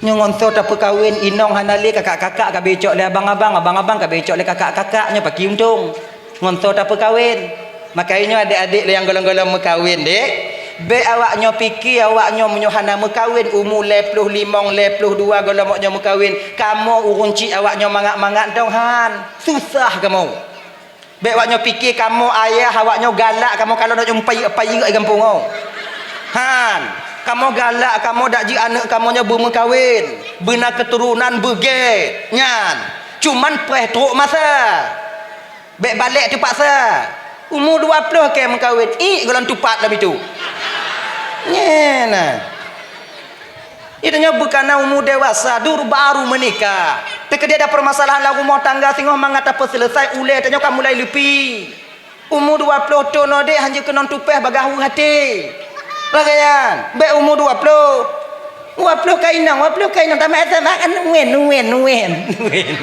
Nyoe ngon soe tapeukawen, inong hana lé, kakak-kakak ka becok lé abang-abang, abang-abang ka becok lé kakak-kakak, nyoe pakri untông. Ngon soe tapeukawen. Maka nyoe adék-adék lé nyang gohlom-gohlom meukawen, dek. Bék awak nyoe pike, awak nyoe meunyoe hana meukawen, umu lhèe ploh limong, lhèe ploh dua gohlom awak nyoe meukawen, kamoe ureueng chik awak nyoe mangat-mangat dong han. Susah kamoe. Bék awak nyoe pike kamoe ayah awak nyoe galak kamoe kalon awak nyoe payeuek-payeuek di gampông nyoe. Han. Kamoe galak kamoe dak jeuet aneuk kamoe nyoe beumeukawen, beuna keuturonan beugèt. Nyan. Cuman preh trok masa. Bék balek teupaksa. Umu dua ploh kèe meukawen, iek gohlom tupat lam itu. Nyan na. Itu nyoe beukana umu dewasa, dur baru menikah. Teukeudi ada permasalahan lam rumoh tangga singoh mangat tapeuselesai, ulèe tanyoe ka mulai leupie. Umu dua ploh thon nyoe dek hanjeuet keunoe tupèh bagah weueh até. Lagèe nyan, bék umu dua ploh. Dua ploh ka inong, dua ploh ka inong, tamat S M A kan nuen, nuen, nuen, nuen, nuen.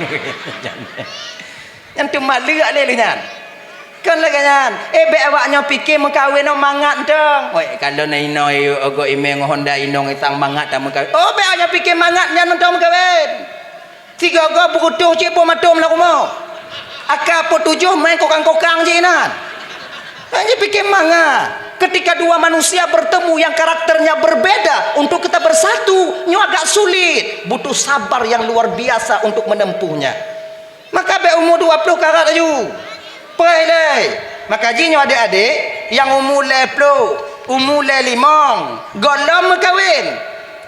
Nyan teuma leuek lé lheueh nyan. Kon lagèe nyan. Eh, bék awak nyoe pike meukawen nyoe mangat mantong. Woi, kalau na inoe yue ogoe imè ngon honda inong isang mangat tameukawen. Oh, bék awak nyoe pike mangat nyan mantong meukawen. Sigoe-goe beukutoh cit po matom lam rumoh. Aka po tujoh main kokang-kokang jih inan. Hanya pike mangat. Ketika dua manusia bertemu yang karakternya berbeda, untuk kita bersatu, nyoe agak sulit. Butuh sabar yang luar biasa untuk menempuhnya. Maka bék umu dua ploh karat laju. Preh ilèe. Maka jih nyoe adék-adék nyang umu lhèe ploh, umu lhèe limong, gohlom meukawen.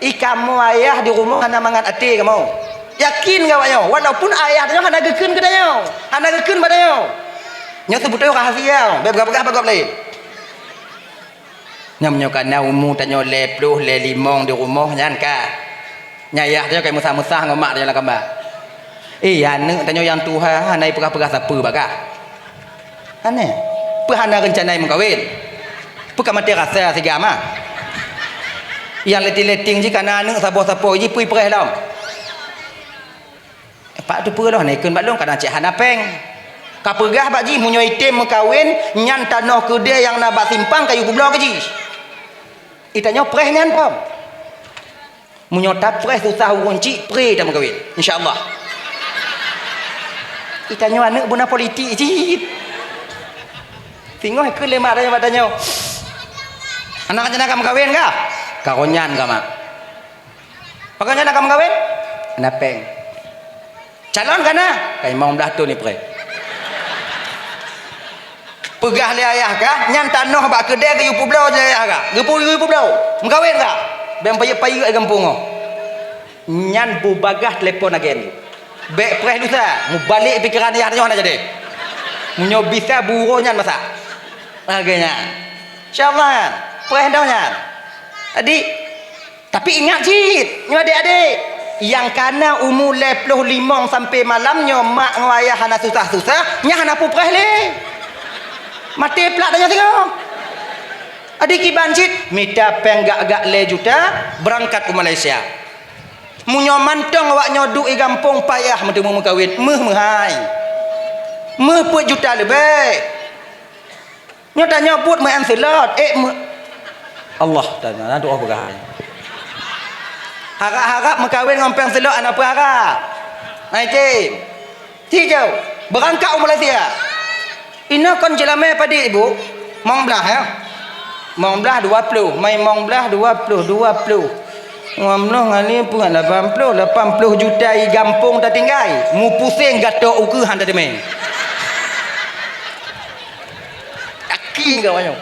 I kamoe ayah di rumoh hana mangat até kamoe. Yakin keu awak nyoe, walaupun ayah tanyoe hana geukheun keu tanyoe, hana geukheun bak tanyoe. Nyoe seubeutôi rahasia, bék peugah-peugah bak gob laén. Nyan meunyoe kana umu tanyoe lhèe ploh, lhèe limong di rumoh nyan ka. Nyan ayah tanyoe ka meusa-meusa ngon mak tanyoe lam kama. Eh, aneuk tanyoe nyang tuha hana ipeugah-peugah sapeue bagah. Aneh. Peue hana reuncana meukawen? Peue ka maté rasa siga ma? Nyang letting-letting jih kana aneuëk saboh-saboh jih peue ipreh lom. Pak teupeue lôn, ikheun bak lôn kadang cit hana péng. Ka peugah bak jih meunyoe item meukawen, nyan tanoh keudè nyang na bak simpang kayue peubloe keu jih. Itanyoe preh nyan phom. Meunyoe tapreh susah ureuëng cit, preh tameukawen. Insya Allah. Itanyoe aneuëk beuna politik cit. Singoh ikheun lé mak tanyoe bak tanyoe. Anak nyan ka meukawen kah? Ka ronyan ka mak. Pakon nyan ka meukawen? Hana péng. Calon ka na? Ka limong blaih thon ipreh. Peugah lé ayah kah, nyan tanoh bak keudè geuyue peubloe lé ayah kah. Geupeu-, geuyue peubloe. Meukawen kah? Bèk payeuet-payeuet gampông nyoe. Nyan bubagaih telepon agen. Bèk preh lusa, mubalek pikeran ayah tanyoe hana jadi. Meunyoe bisa buro nyan masak. Lagèe nyan. Insya Allah nyan. Preh dong nyan. Jadi, Tapi ingat cit, nyoe adék-adék, nyang kana umu lhèe ploh limong sampoe malam nyoe mak ngon ayah hana susah-susah, nyan hana pupreh lé. Maté plak tanyoe singoh. Adi kiban cit, mita péng gak-gak lhèe juta, beurangkat u Malaysia. Meunyoe mantong awak nyoe duek i gampông payah meuteumé meukawen, méuh meuhai. Méuh peuet juta leubeh. Nyoe tanyoe buet meu-M Slot, eh, meu-, Allah Taala, na doa peugah. Harab-harab meukawen ngon péng Slot hana peuharab. Hai, Tim. Ci jauh. Beurangkat u Malaysia. Inoe kon jeulamé padit, Ibu? Mong blaih, ya? Mong blaih dua ploh. Mai mong blaih dua ploh, dua ploh. Lima ploh ngali peuet, lapan ploh, lapan ploh juta i gampông tatinggai. Mupuseng gatok ukeue han tateumé. Yakin keu awak nyoe.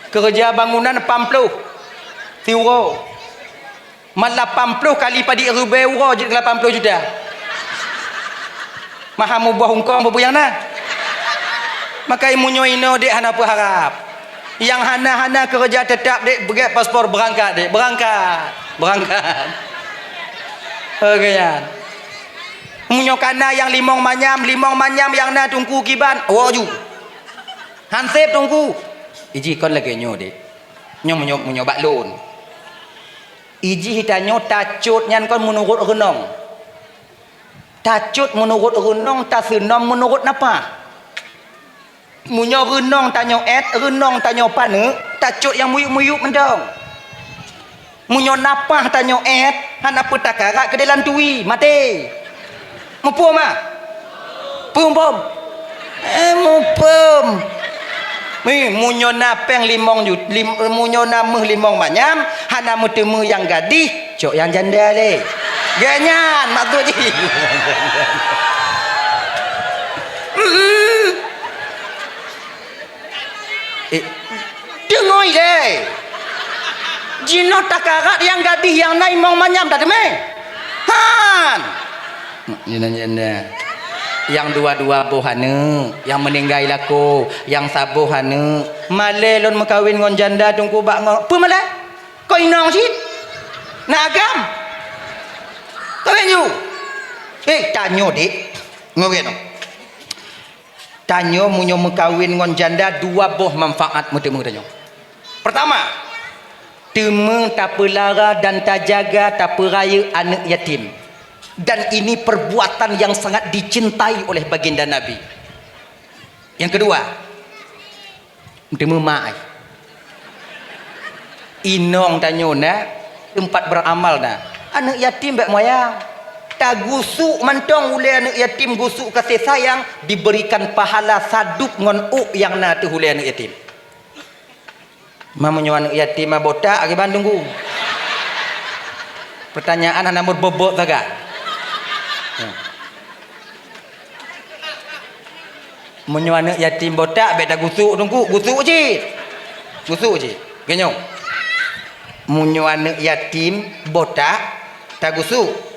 Keureuja bangunan lapan ploh siuroe. Man lapan ploh kali padit ribèe uroe jeuet keu lapan ploh juta. Maha muboh hungkong peue nyang na. Maka meunyoe inoe dek hana peuharab. Nyang hana-hana keureuja teutap dek beugèt paspor beurangkat dek. Beurangkat. Beurangkat. Oke nyan. Meunyoe kana nyang limong manyam, limong manyam nyang na teungku kiban, woe ju. Hanseb teungku. Iji kon lagèe nyoe dek. Nyoe meunyoe, meunyoe bak lôn. Iji tanyoe tacot nyan kon meunurot reunong. Tacot meunurot reunong, taseunom meunurot nafah. Meunyoe reunong tanyoe èt, reunong tanyoe paneuk, tacot nyang muyup-muyup mantong. Meunyoe nafah tanyoe èt, hana peutakarat keudéh lam tui, maté. Muphom, ah? Phom, phom? Eh, muphom. Ni, meunyoe na péng limong jut-, lim-, meunyoe na méuh limong manyam, hana meuteumé nyang gadih, cok nyang janda lé. Gèt nyan maksud jih. Mm-mm. Eh, deungö ilèe. Jinoe takarat nyang gadih nyang na imong manyam tateumé. Han! Nyang dua-dua boh aneuk, nyang meuninggai lakoe, nyang saboh aneuk. Malèe lôn meukawen ngon janda teungku bak ngo-, peue malèe? Kon inong cit? Na agam? Kawen ju. Eh, tanyoe, Dek. Ngo gèt nyoe. Tanyoe meunyoe meukawen ngon janda, dua boh manfaat meuteumé tanyoe. Pertama, teumé tapeulara dan tajaga, tapeurayeuk aneuk yatim. Dan ini perbuatan yang sangat dicintai oleh baginda Nabi. Yang kedua, meuteumé mak ai. Inong tanyoe na, teumpat beuramal na. Aneuk yatim bèk moyang. Tagusuk mantong ulèe aneuk yatim, gusuk kasih sayang, diberikan pahala sadub ngon ôk nyang na ateueh ulèe aneuk yatim. Ma meunyoe aneuk yatim ma botak, kiban teungku? Pertanyaan hana meubobot sagai. Meunyoe aneuk yatim botak, bèk tagusuk teungku, gusuk cit. Gusuk cit. Geunyoe. Meunyoe aneuk yatim botak, tagusuk.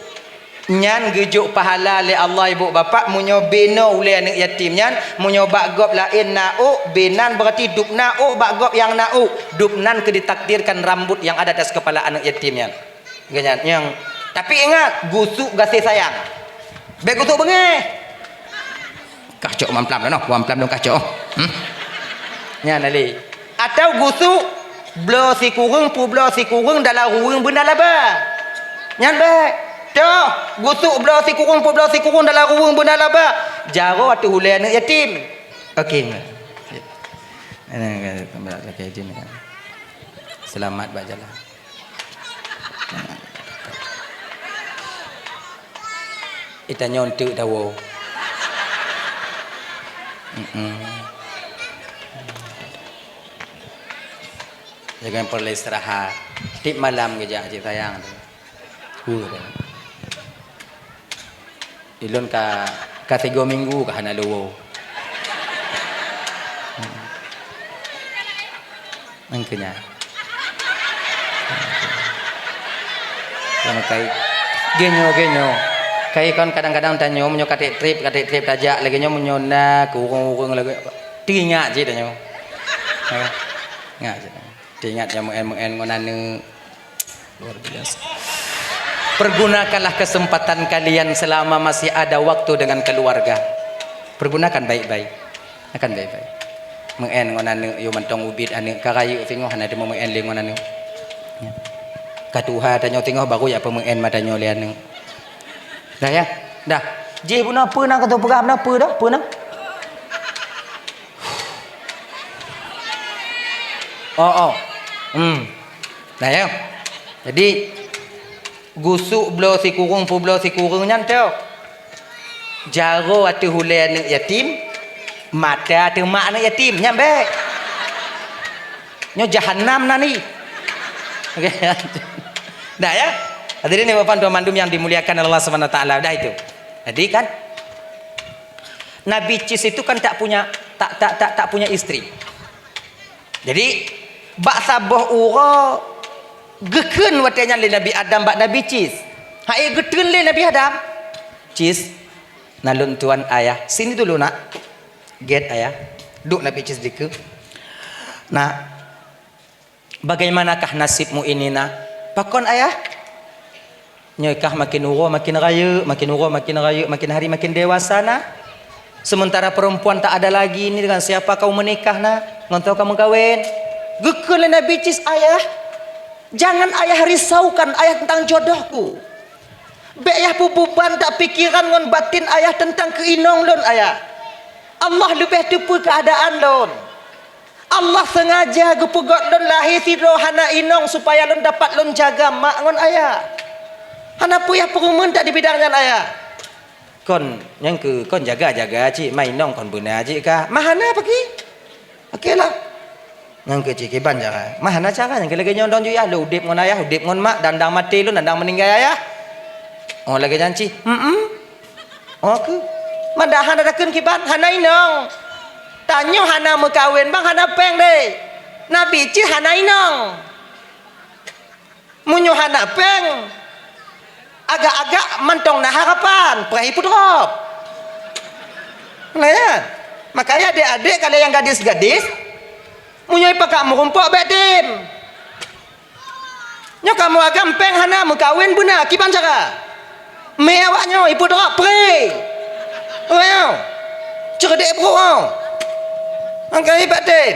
Nyan geujok pahala lé Allah, ibu bapak, meunyoe binoe ulèe aneuk yatim nyan, meunyoe bak gob laén na ôk, binan berarti dub na ôk bak gob nyang na ôk. Dub nan keu ditakdirkan rambut yang ada atas kepala aneuk yatim nyan. Geunyan nyang, tapi ingat, gusuk gaséh sayang. Bèk gusuk beungéh. Kah cok mamplam dah noh, mamplam dong kah cok. Hmm? Nyan lé. Atau gusuk bloe sikureueng, peubloe sikureueng dalam ruweueng beuna laba. Nyan bèk. Toh, gusuk bloe sikureueng, peubloe sikureueng dalam ruweueng beuna laba. Jaroe ateueh ulèe aneuk yatim. Okey. Selamat bak jalan. Itanyoe enteuk tawoe. Mm-mm. Jangan perlu istirahat. Tiep malam geujak cit sayang tu. Wah, dah. Ilôn ka, ka tiga minggu ka hana leuwoe. Engkeunya. Sama kai. Genyo, genyo. Kai kon kadang-kadang tanyoe meunyoe katek trip, katek trip tajak lagèe nyoe meunyoe na keu ureueng-ureueng lagèe. Teuingat cit tanyoe. Ha. Ingat cit. Teuingat nyang meu'en-meu'en ngon aneuk. Luar biasa. Pergunakanlah kesempatan kalian selama masih ada waktu dengan keluarga. Pergunakan baik-baik. Akan baik-baik. Meu'en ngon aneuk, yue mantong ubit aneuk, ka rayeuk singoh hana teumeu'en lé ngon aneuk. Ya. Ka tuha tanyoe singoh baru jak peumeu'en mata nyoe lé aneuk. Dah ya? Dah. Jih bunoe peue na keutu peugah bunoe peue dah? Peue na? Oh, oh. Hmm. Nah ya. Jadi gusuk bloe sikureueng peubloe sikureueng nyan teuh. Jaroe ateueh ulèe aneuk yatim, mata ateueh mak aneuk yatim, nyan bèk. Nyoe jahanam na ni. Dah ya. Hadirin yang Bapak Ibu mandum yang dimuliakan Allah Subhanahu wa taala. Dah itu. Jadi kan Nabi Cis itu kan tak punya tak tak tak tak punya istri. Jadi bak saboh uroe geukheun watèe nyan lé Nabi Adam bak Nabi Cis. Hai geukheun lé Nabi Adam. Cis, na lôn tuan ayah. Sini dulu nak. Gèt ayah. Duek Nabi Cis dikeue. Nak, bagaimanakah nasibmu ini nak? Pakon ayah? Nyoe kah makin uroe makin rayeuk, makin uroe makin rayeuk, makin hari makin dewasa na. Sementara perempuan tak ada lagi ni, dengan siapa kau menikah na? Ngon toh kau meukawen? Geukheun lé Nabi Cis, ayah, jangan ayah risaukan ayah tentang jodohku. Bèk yah peubeuban tak pikiran ngon batin ayah tentang keu inong lôn ayah. Allah leubeh teupeue keuadaan lôn. Allah sengaja geupeugöt lôn lahé sidroe hana inong supaya lôn dapat lôn jaga mak ngon ayah. Hana peue yah peurumeuen that di bidang nyan ayah. Kon nyang keu kon jaga-jaga cit, ma inong kon beuna cit kah? Ma hana paki? Oke lah. Nyang keu cit kiban cara. Ma hana cara nyang keu lagèe nyoe dong ju yah, lôn udép ngon ayah, udép ngon mak, dan dang maté lôn, dan dang meuninggai ayah. Oh lagèe nyan cit. Hmm. Oh keu. Madahan ada kheun kiban hana inong. Tanyoe hana meukawen bang hana péng deh. Nabi cit hana inong. Meunyoe hana péng, agak-agak mantong na harapan, preh ipeudrop. Nah ya. Makanya adik-adik kalau yang gadis-gadis, meunyoe ipakat meurumpok bèk tem. Nyoe kamoe agam péng hana meukawen beuna kiban cara. Mé awak nyoe ipeudrop pré. Awak nyoe. Ceudeuk brok nyoe. Angkai batin.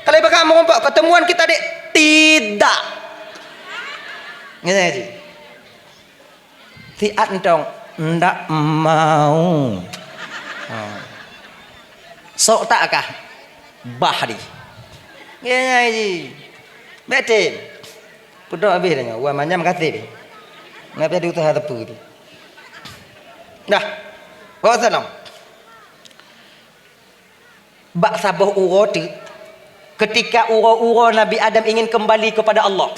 Kalau ibarat meurumpok ketemuan kita dek tidak. Ngene ji. Siat entong ndak mau. Ha. Sok tak kah? Bah di. Ngene ji. Batin. Peuduek habéh tanyoe, wan manyam gaséh pih. Nabèh di usaha teupeu pih. Dah. Bawa sanang. Bak saboh uroe teuk, keutika uroe-uroe Nabi Adam ingin keumbali keupada Allah,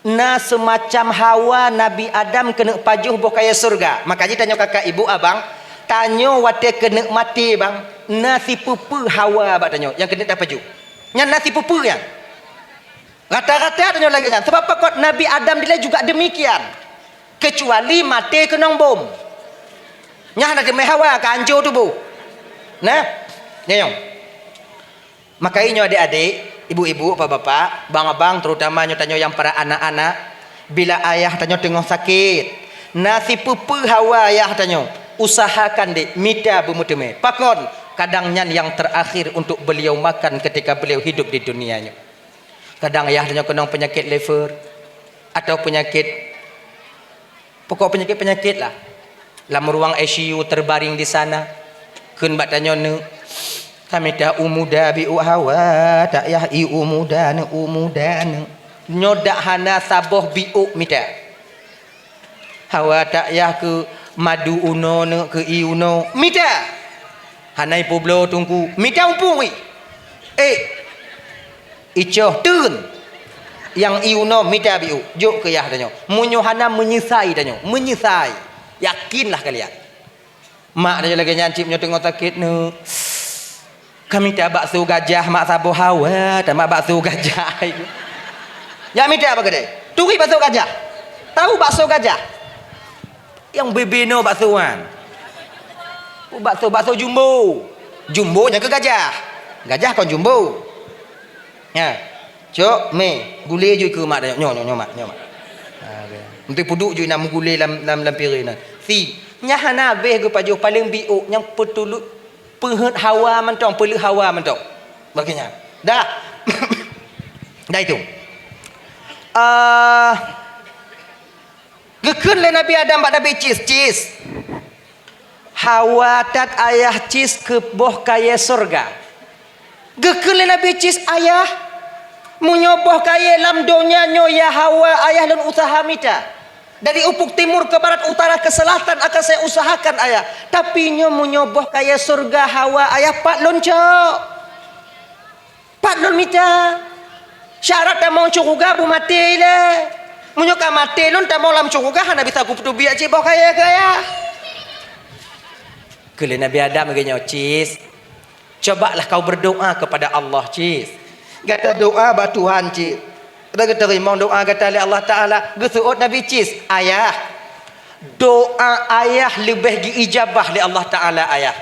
na seumacam hawa Nabi Adam keuneuk pajoh boh kayèe syeuruga. Maka jih tanyoe kakak ibu abang, tanyoe watèe keuneuk maté bang, na sipeue-peue hawa bak tanyoe nyang keuneuk tapajoh. Nyan na sipeue-peue nyan. Rata-rata tanyoe lagèe nyan. Sabab pakon Nabi Adam dilèe juga demikian. Kecuali maté keunong bom. Nyan hana teumé hawa ka hancô tuboh. Nah, nyoe. Maka nyoe adik-adik, ibu-ibu, bapak-bapak, bang-abang, terutama nyoe tanyoe nyang para anak-anak, bila ayah tanyoe teungoh sakét, na sipeue-peue hawa ayah tanyoe. Usahakan dek mita beumeuteumé. Pakon? Kadang nyan nyang terakhir untuk beliau makan ketika beliau hidup di dunia nyoe. Kadang ayah tanyoe keunong peunyakét liver atau peunyakét, pokok peunyakét-peunyakét lah. Lam ruang I C U terbaring di sana, kheun bak tanyoe, "Neuk, ka mita u muda biôk hawa, tak yah i u muda neuk, u muda neuk." Nyoe dak hana saboh biôk mita. Hawa tak yah keu madu unoe neuk, keu ie unoe. Mita! Hana ipeubloe teungku. Mita umpung wi. Eh, icoh teun. Nyang ie unoe mita biôk. Jok keu yah tanyoe. Meunyoe hana, meunyeusai tanyoe. Meunyeusai. Yakinlah kalian. Mak tanyoe lagée nyan cit meunyoe teungoh sakét, "Neuk, ka mita bakso gajah, mak, saboh hawa, tamat bakso gajah." Jak mita bak keudè. Turi bakso gajah. Tahu bakso gajah? Nyang bebe noe bakso nyan. Bakso, bakso jumbo. Jumbo nyang keu gajah. Gajah kon jumbo. Nyan. Cok, mé, gulé ju keu mak tanyoe. Nyoe, nyoe, nyoe, mak, nyoe, mak. Ha, oke. Meuteupeuduek ju inan meugulé lam, lam, lam piréng nan. Si, nyan hana habéh geupajoh, paléng biôk nyang peutuluk, peuheuet hawa mantong, peuleueh hawa mantong. Bagaimana? Dah. Dah itu. Ah, Geukheun lé Nabi Adam bak Nabi Cis, "Cis, hawa that ayah Cis keu boh kayée syeuruga." Geukheun lé Nabi Cis, "Ayah, meunyoe boh kayée lam donya nyoe ya hawa ayah lôn useuha mita. Dari ufuk timur ke barat, utara ke selatan akan saya usahakan ayah. Tapi nyoe meunyoe boh kayée syeuruga hawa ayah, pat lôn cok?" Pat lôn mita? Syarat tamong syeuruga beumaté ilée. Meunyoe ka maté lôn tamong lam syeuruga hana bisa kupeuteubiet cit boh kayée keu ayah. Kheun lé Nabi Adam lagée nyoe, "Cis, cobalah kau berdoa kepada Allah, Cis. Gata doa bak Tuhan, Cis. Gata geuteurimong doa gata lé Allah Taala." Geuseuôt Nabi Cis, "Ayah, doa ayah leubeh geuijabah lé Allah Taala, ayah."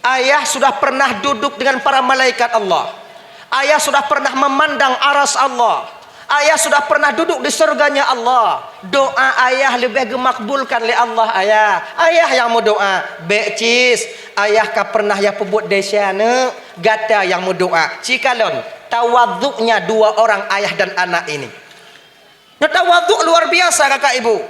Ayah sudah pernah duduk dengan para malaikat Allah. Ayah sudah pernah memandang aras Allah. Ayah sudah pernah duduk di surganya Allah. Doa ayah leubeh geumakbulkan lé Allah, ayah. Ayah nyang meudoa, "Bék, Cis, ayah ka pernah ya peubuet desya, neuk. Gata nyang meudoa." Cikalon, tawaduknya dua orang ayah dan anak ini. Nyoe tawaduk luar biasa, kakak ibu.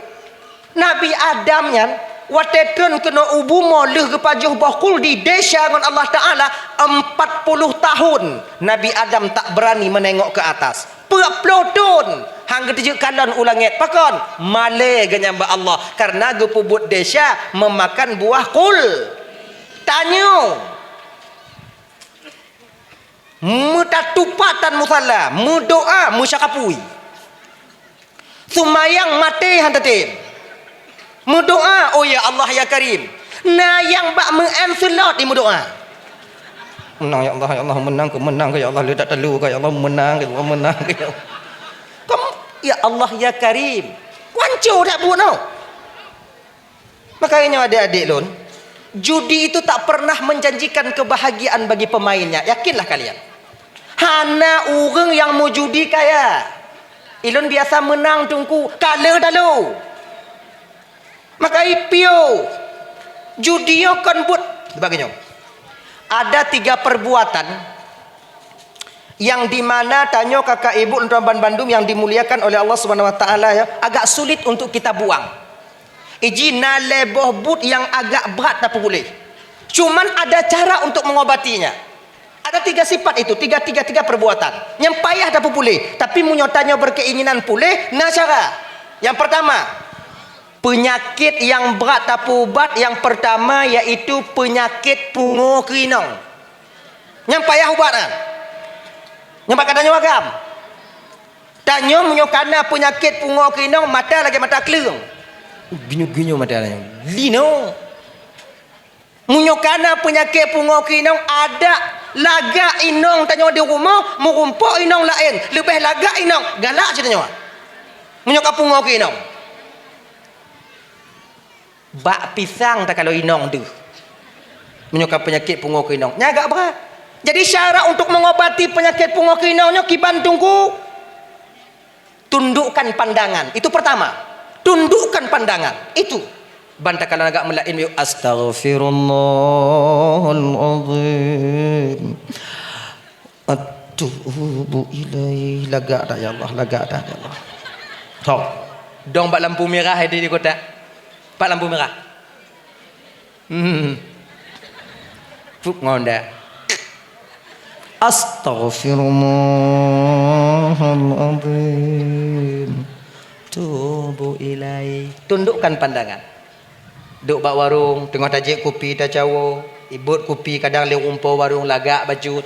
Nabi Adam nyan, watée treun keunoe u bumoe lheueh geupajoh boh khuldi desya ngon Allah Taala, empat puluh tahun Nabi Adam tak berani menengok ke atas. Peuet ploh thon han geuteujeuet kalon u langét. Pakon? Malée geuh nyan bak Allah, karena geupeubuet desya memakan buah khul. Tanyoe. Meutatupatan musala, meudoa, meusyakapui. Seumayang maté han tatem. Meudoa, "Oh ya Allah ya Karim." Na nyang bak meu'en seulot di meudoa. "Meunang ya Allah, ya Allah, meunang keu, meunang keu ya Allah, leudak talu keu ya Allah, meunang keu ya Allah, meunang keu ya Allah." Kamu, "Ya Allah ya Karim." Kuanco dak buet noh. Makanya nyoe adik-adik lôn, judi itu tak pernah menjanjikan kebahagiaan bagi pemainnya. Yakinlah kalian. Hana ureuëng nyang meujudi kaya. Ilôn biasa meunang teungku, kala dalu. Maka ipio, judi nyoe kon buet. Sebab nyoe, ada tiga perbuatan yang di mana tanyoe kakak ibu dan tuan ban bandum yang dimuliakan oleh Allah Subhanahu Wa Taala, ya, agak sulit untuk kita buang. Iji na lhée boh buet nyang agak brat tapeupuléh. Cuman ada cara untuk mengobatinya. Ada tiga sifat itu, tiga, tiga, tiga perbuatan nyang payah tapeupuléh. Tapi meunyoe tanyoe berkeinginan puléh, na cara. Yang pertama, penyakit yang brat tapeuubat yang pertama yaitu penyakit pungo keu inong. Nyang payah ubat nyan. Nyang bak gata nyoe agam. Tanyoe meunyoe kana peunyakét pungo keu inong, mata lagée mata kleueng. Ginyueng-ginyueng mata tanyoe. Linoe. Meunyoe kana peunyakét pungo keu inong, adak lagak inong tanyoe di rumoh, meurumpok inong laén, leubeh lagak inong, galak cit tanyoe. Meunyoe ka pungo keu inong. Bak pisang takalon inong deuh. Meunyoe ka peunyakét pungo keu inong, nyan agak brat. Jadi, syarat untuk mengobati penyakit pungo keu inong nyoe kiban teungku, tundukkan pandangan. Itu pertama. Tundukkan pandangan. Itu. Ban takalon agak meulaén, yuk, "Astaghfirullahal azim. Atubu ilaih." Lagak that, ya Allah, lagak that, ya Allah. Thok. Dong bak lampu mirah di, di kota. Bak lampu mirah. Hmm. Pup ngon dak. "Astaghfirullahalazim. Tubu ilaih." Tundukkan pandangan. Duek bak warong, teungoh tajép kupi tacawoe, ibot kupi kadang lé rumpok warong lagak bacut.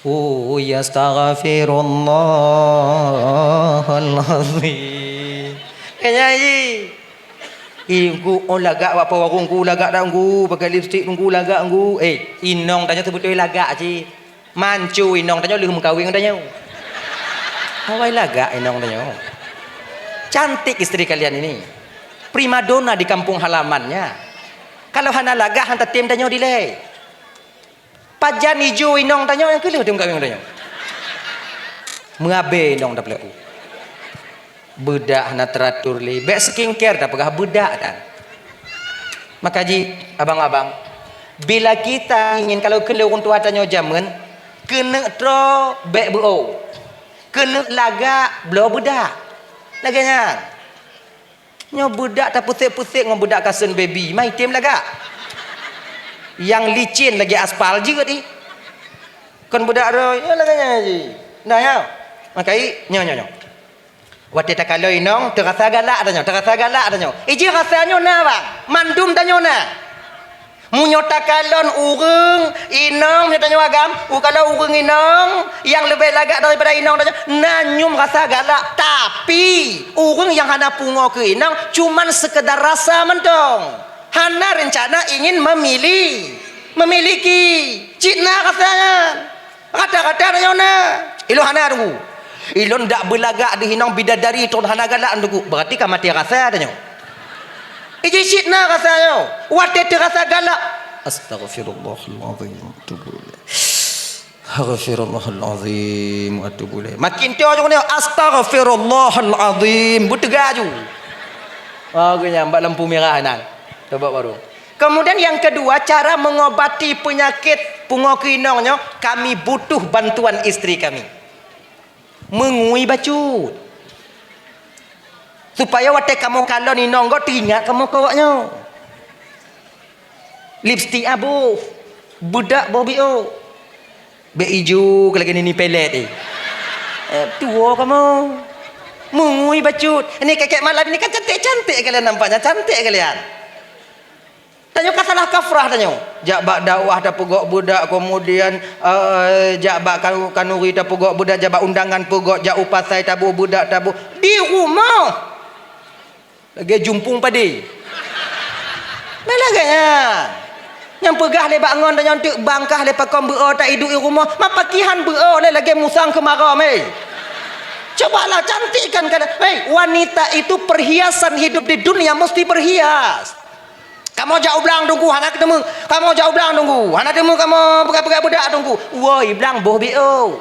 "Ui, astaghfirullahalazim." Kan nyan jih. "Ih, Teungku, oh, lagak bak po warong, Teungku, lagak dak, Teungku, pakai lipstik, Teungku, lagak, Teungku." Eh, inong tanyoe seubeutôi lagak cit. Manco inong tanyoe lheueh meukawen ngon tanyoe. Awai lagak inong tanyoe. Cantik istri kalian ini. Primadona di kampung halamannya. Kalau hana lagak, han tatem tanyoe dilèe. Pajan ijo inong tanyoe nyang keu lheueh teuh meukawen ngon tanyoe. Meuabée inong tapeuleupeu. Beudak hana teuratur lé. Bèk skincare tapeugah beudak tan. Maka jih, abang-abang, bila kita ingin, kalau keu lé ureueng tuha tanyoe jameun, keuneuk troe bèk beu-o. Keuneuk lagak bloe beudak. Lagèe nyan. Nyoe beudak tapeusék-peusék ngon beudak kasen baby, ma item lagak. Nyang licin lagèe aspal jeuet ih. Kon beudak roh, nyoe lagèe nyan jih. Nah, ya. Makai, nyoe, nyoe, nyoe. Watèe takalon inong, teurasa galak tanyoe, teurasa galak tanyoe. Iji rasa nyoe na, bang. Mandum tanyoe na. Meunyoe takalon ureueng inong, meunyoe tanyoe agam, u-, kalau ureueng inong nyang leubeh lagak daripada inong tanyoe, na nyum rasa galak. Tapi, ureueng nyang hana pungo keu inong, cuman sekedar rasa mantong. Hana rencana ingin memili-, memiliki. Cit na rasa nyan. Rata-rata tanyoe na. Ilôn hana, Teungku. Ilôn dak beulagak deuh inong bidadari, tron hana galak, Teungku. Berarti ka maté rasa tanyoe. Iji cit na rasa nyoe. Watèe teurasa galak. Astaghfirullahalazim. Atubu ilaih. Astaghfirullahalazim. Atubu ilaih. Makin teuh nyoe, astaghfirullahalazim. Beuteuga ju. Ah, geuh nyan bak lampu mirah nan. Coba baru. Kemudian yang kedua, cara mengobati penyakit pungo keu inong nyoe, kami butuh bantuan istri kami. Meungui bacut. Supaya watèe kamoe kalon inong gob, teuingat kamoe keu awak nyoe. Lipstik aboh, beudak boh biôh. Bèk ijo lagèe nini pelet, eh. Eh, tuwo kamoe. Meungui bacut. Ini kèk-kèk malam ini kan cantik-cantik kalian nampaknya, cantik kalian. Tanyoe ka salah kafrah tanyoe. Jak bak dakwah tapeugok beudak, kemudian, eh, jak bak kanu-, kanuri tapeugok beudak, jak bak undangan peugok, jak u pasai taboh beudak taboh. Di rumoh. Lagèe jumpung padé. Nah, lagèe nyan. Nyang peugah lé bak ngon tanyoe teuk bangkah lé pakon beu-o ta iduek i rumoh. Ma pakihan beu-o lé lagèe musang keumarô, meh. Cobalah cantikkan kalian. Hei, wanita itu perhiasan hidup di dunia, mesti berhias. Kamoe jak u blang Teungku, hana teumé. Kamoe jak u blang Teungku, hana teumé kamoe peugah-peugah beudak Teungku. Woi, blang boh biôh.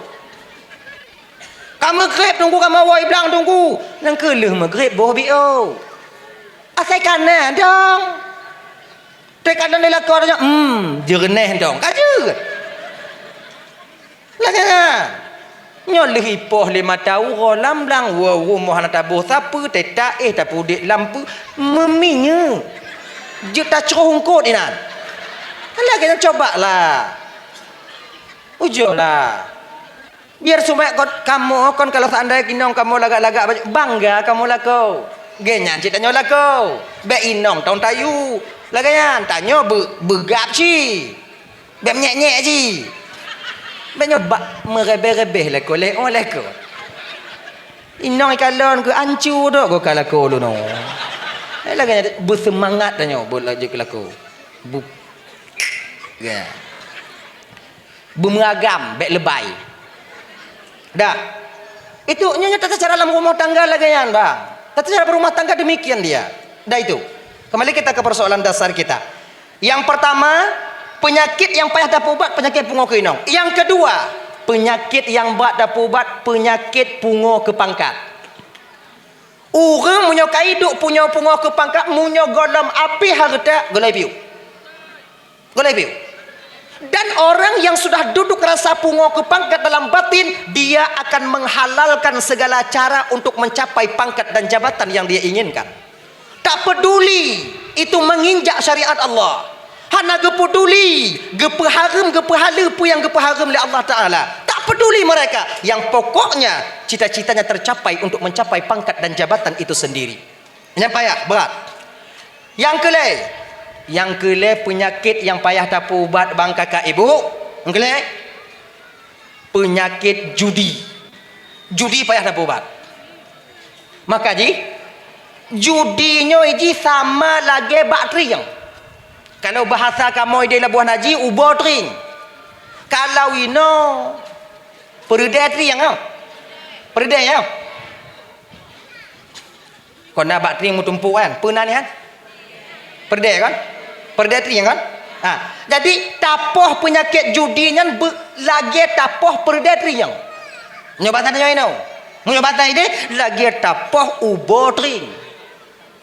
Ka meugreb Teungku, kamoe woi blang Teungku. Nyang keu lheueh meugreb boh biôh. Asai ka na dong. Teuka dong di lakoe nyoe, hmm, jeureunéh dong. Ka jeuet. Lagèe nyan. Nyoe lheueh ipoh lé mata uroe lam blang, woe rumoh hana taboh sapeue, teuta éh tapeuduek lam peue, meuminyeuk. Jeuet tacroh eungkôt inan. Lagèe nyan, cobalah. Ujoe lah. Biar supaya kon, kamoe kon kalau seandai inong kamoe lagak-lagak baju, bangga kamoe lakoe. Geuh nyan cit tanyoe lakoe. Bèk inong tông tayue. Lagèe nyan, tanyoe beu-, beugab cit. Bèk menyèk-nyèk cit. Bèk nyoe bak meurebeh-rebeh lakoe, lé, oh, lakoe. Inong ikalon keu ancu dok goh ka lakoe lôn, oh. Eh, lagèe nyan, beuseumangat tanyoe buet laju keu lakoe. Bu-, ya. Beumeuragam, bèk leubèh. Dah. Itu, nyoe, nyoe tata cara lam rumah tangga lagèe nyan, bah. Tata cara berumah tangga demikian dia. Dah itu. Kembali kita ke persoalan dasar kita. Yang pertama, penyakit yang payah tapeubat, penyakit pungo keu inong. Yang kedua, penyakit yang brat tapeubat, penyakit pungo keu pangkat. Ureuëng meunyoe ka iduek punyo-pungo keu pangkat, meunyoe gohlom abéh hareuta, gohlom piôh. Gohlom piôh. Dan orang yang sudah duduk rasa pungo keu pangkat dalam batin, dia akan menghalalkan segala cara untuk mencapai pangkat dan jabatan yang dia inginkan. Tak peduli itu menginjak syariat Allah. Hana geupeduli, geupeuhareuem, geupeuhaleue peue nyang geupeuhareuem lé Allah Taala. Tak peduli mereka. Yang pokoknya, cita-citanya tercapai untuk mencapai pangkat dan jabatan itu sendiri. Nyang payah, berat. Nyang keulhèe, nyang keulhèe peunyakét nyang payah tapeuubat bang kakak ibu. Nyang keulhèe, peunyakét judi. Judi payah tapeuubat. Maka jih, judi nyoe jih sama lagèe bak trieng. Kalau bahasa kamoe di Labuhan Haji, ubo trieng. Kalau inoe, peureudèe trieng, ah. Peureudèe, ah. Kon na bak trieng meutumpôk kan? Peue nan nyan? Peureudèe kan? Peureudèe trieng kan? Ha, jadi tapoh peunyakét judi nyan be-, lagèe tapoh peureudèe trieng. Nyoe bak tanyoe inoe. Meunyoe bak tanyoe deh, lagèe tapoh ubo trieng.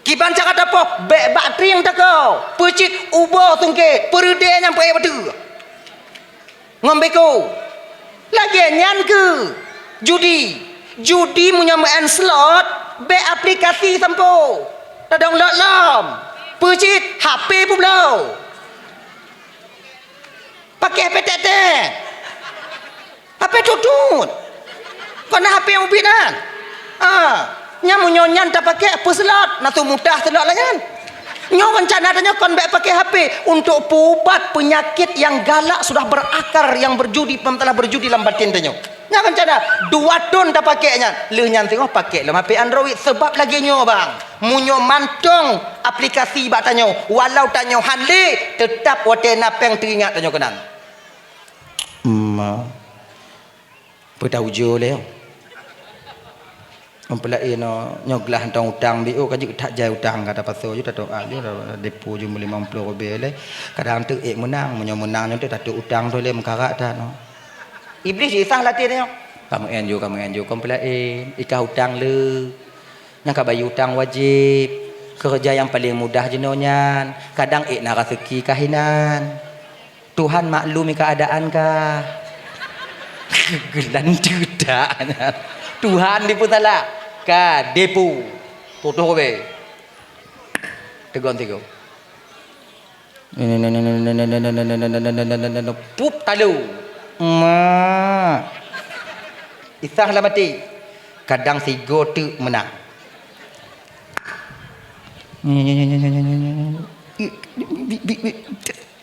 Kiban cara tapoh, bèk bak trieng takoe. Peue cit ubo sungkét, peureudèe nyan peuék bateue. Ngon beko. Lagèe nyan keuh judi. Judi meunyoe meu'en slot, bèk aplikasi sampoe. Tadownload lom. Peue cit, H P peubloe. Paké H P tek-tek. H P tutut. Kon na H P ubit nyan. Ah, nyan meunyoe nyan tapaké peuslot, na su mutah slot lagèe nyan. Nyoe reuncana tanyoe kon bèk paké H P untuk peuubat peunyakét nyang galak sudah berakar nyang berjudi, telah berjudi lam batin tanyoe. Nyan reuncana dua thon tapaké nyan. Lheueh nyan singoh paké lom H P Android sebab lagèe nyoe bang. Meunyoe mantong aplikasi bak tanyoe, walau tanyoe han lé, teutap watèe na pèng teuingat tanyoe keunan. Ma. Peue taujoe lé. Meupeulaén nyoe, nyoe glah tong utang biôh ka jeuet that jai utang ka tapasoe ju, tatoh a ju, depo ju limong ploh ribèe lé. Kadang teuk ék meunang, meunyoe meunang nyoe teuk tatoh utang tu lé meukarat that nyoe. Iblih jisah latih nyoe. Ka meu'en ju, ka meu'en ju, kon peulaén, ikah utang le. Nyang ka bayeue utang wajéb. Keureuja nyang paleng mudah jinoe nyan, kadang ék na raseuki ka hinan. Tuhan maklumi keuadaan kah? Geulanteue that nyan. Tuhan dipeusalah. Ka depo. Tutoh be. Tegon sigoe. Pup talo. Ma. Isah lam até. Kadang sigoe teuk meunang.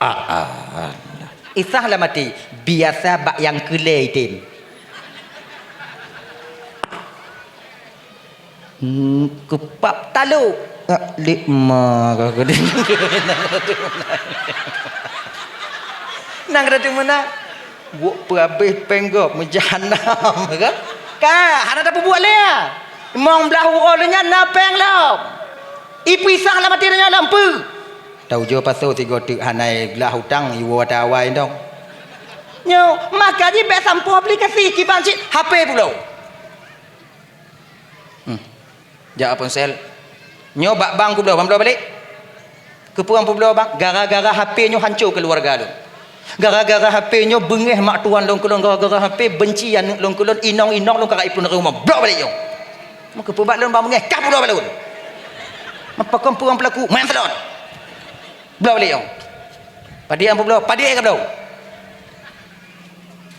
Ah, ah. Isah lam até, biasa bak nyang keu lhèe item. Hmm, keupap talo. Ah, lé ma ka keudeh. Nang keudeh meunang. Gok peurabeh péng gob meujahanam, kan? Ka, hana tapeubuet lé, ya. Mong blah uroe lé nyan na péng lom. Ipisah lam até nyoe lam peue? Taujoe pasoe sigoe teuk hana glah utang iwoe ata awai dong. Nyoe, maka jih bèk sampoe aplikasi kiban cit H P pulo. Hmm. Jak ponsel. Nyoe bak bank kubloe, ban bloe balek. Keupeue ban peubloe bank? Gara-gara H P nyoe hanco keuluwarga lôn. Gara-gara H P nyoe beungéh mak tuwan lôn keu lôn, gara-gara H P benci aneuk lôn keu lôn, inong-inong lôn ka rayeuk peuneureuh rumoh. Bloe balek nyoe. Meukeupeubat lôn ban beungéh, kah peubloe bak lôn. Meupakon peue ureueng peulaku, main salon. Bloe balek nyoe. Padé nyang peubloe, padé ka bloe.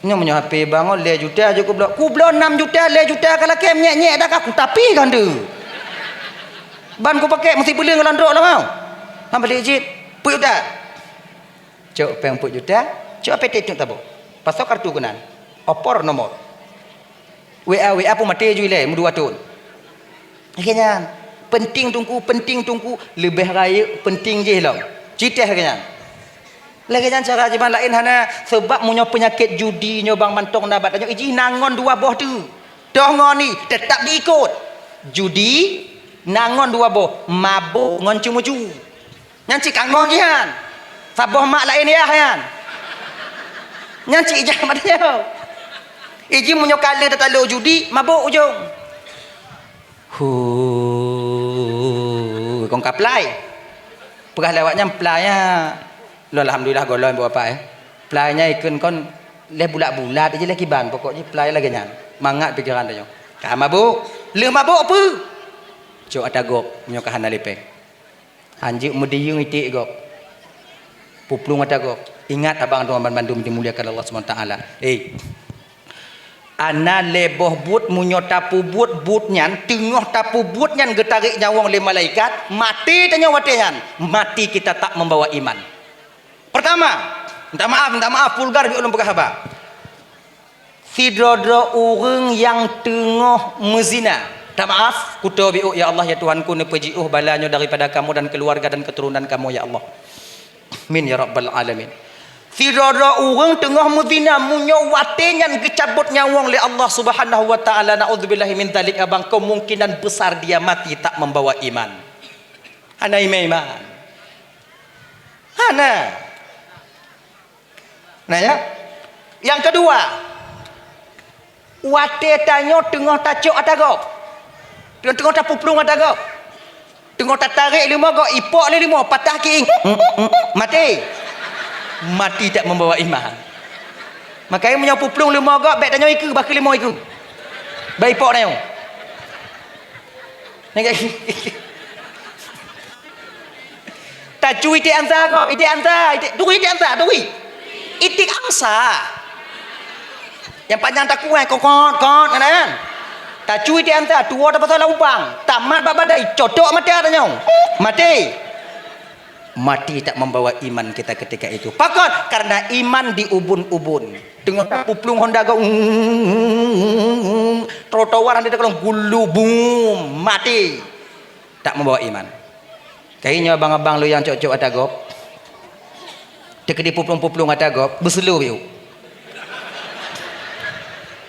Nyoe meunyoe H P bangon lhèe juta jeuet kubloe. Kubloe nam juta, lhèe juta ka lakèe, nyèk-nyèk dah ka kutapi gande. Ban kupakèk meusibeuleueng lam trok lom. Han balek jeuet, peuet juta. Cok péng peuet juta, cok H P teuh tueng tabok. Pasoe kartu keunan. Opor nomor. W A, W A pun maté ju ilèe, meudua thon. Lagèe nyan, penting Teungku, penting Teungku, leubeh rayeuk penting jih lom. Citèh lagèe nyan. Lagèe nyan cara jiban laén hana, sabab meunyoe peunyakét judi nyoe bang mantong na bak tanyoe, ijih na ngon dua boh teuk. Toh ngon i, teutap diikot. Judi na ngon dua boh, mabök ngon ceumeucue. Nyan cit ka ngon jih nyan. Saboh mak laén yah nyan. Nyan cit ijak mat nyoe. Ijih meunyoe ka lheueh tatalo judi, mabök ujong. Hu, kon ka plai. Peugah lé awaknyan plai nyan. Lôn alhamdulillah gohlom buet apa, eh. Plai nyan ikheun kon lé bulat-bulat je lé kiban, pokok jih plai lagèe nyan. Mangat pikeran tanyoe. Ka mabök. Lheueh mabök peue? Cok ata gob, nyoe ka hana lipèng. Hanjeuet meudiyeueng iték gob. Puplueng ata gob. Ingat abang droe banmandum dimuliakan Allah Subhanahu Wa Taala. Eh. Ana lhèe boh buet, meunyoe tapeubuet buet nyan, teungoh tapeubuet nyan geutarek nyawöng lé malaikat, maté tanyoe watèe nyan, mati kita tak membawa iman. Pertama, minta maaf, minta maaf, vulgar bit ulôn peugah haba. Sidroe-droe ureueng nyang teungoh meuzina. Minta maaf, kutoe bit, ya Allah, ya Tuhanku, neupeujiôh bala nyoe daripada kamoe dan keuluwarga dan keuturonan kamoe, ya Allah. Amin ya rabbal alamin. Sidroe-droe ureueng teungoh meuzina, meunyoe watèe nyan geucabot nyawöng lé Allah Subhanahu wa Taala, naudzubillahi min dzalik, abang, kemungkinan besar dia mati tak membawa iman. Hana iman-iman. Hana. Nah, ya. Nyang keudua, watèe tanyoe teungoh tacok ata gob. Teungoh, teungoh tapuplueng ata gob. Teungoh tatarek leumo gob, ipok lé leumo, patah kieng. Maté. Mati tak membawa iman. Makanya meunyoe puplueng leumo gob, bèk tanyoe ikeue, bah keu leumo ikeue. Bah ipok tanyoe. Tacue iték angsa kok, iték angsa, iték, turi iték angsa, turi. Iték angsa. Nyang panyang takueh, kokot, kot, kan, kan? Tacue iték angsa, tuwoe tapasoe lam ubang, tamat bak badai, cocok maté tanyoe. Maté. Mati tak membawa iman kita ketika itu. Pakon? Karena iman diubun-ubun. Teungoh tapuplueng honda gob, trotoar hana takalon, gulu, bum, mati. Tak membawa iman. Kayée nyoe abang-abang lôn nyang cok-cok ata gob. Teukeudi puplueng-puplueng ata gob, beuseulo biu.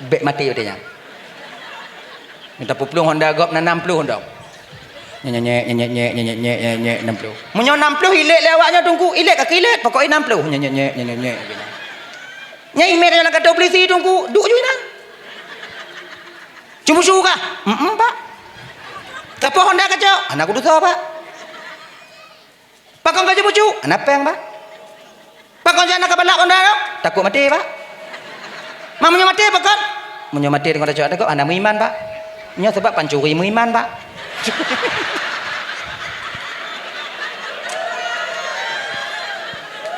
Bék maté watée nyan. Minta puplueng honda gob na nam ploh dong. Nyek, nyek, nyek, nyek, nam ploh. Meunyoe nam ploh ilek lé awak nyoe teungku, ilek ka ilek, pokok nam ploh. Nyek, nyek, nyek, nyek, nyek. Nyai mé lam kantor polisi teungku, duek ju inan. Cumu-cumu kah? Em-em, Pak. Sapo honda kacok? Hana kutusoe, Pak. Pakon ka cumu-cumu? Hana péng, Pak. Pakon jak na ka balak honda tu? Takot maté, Pak. Ma meunyoe maté pakon? Meunyoe maté deungon kacok takot, hana meuiman, Pak. Nyoe sabab pancuri meuiman, Pak.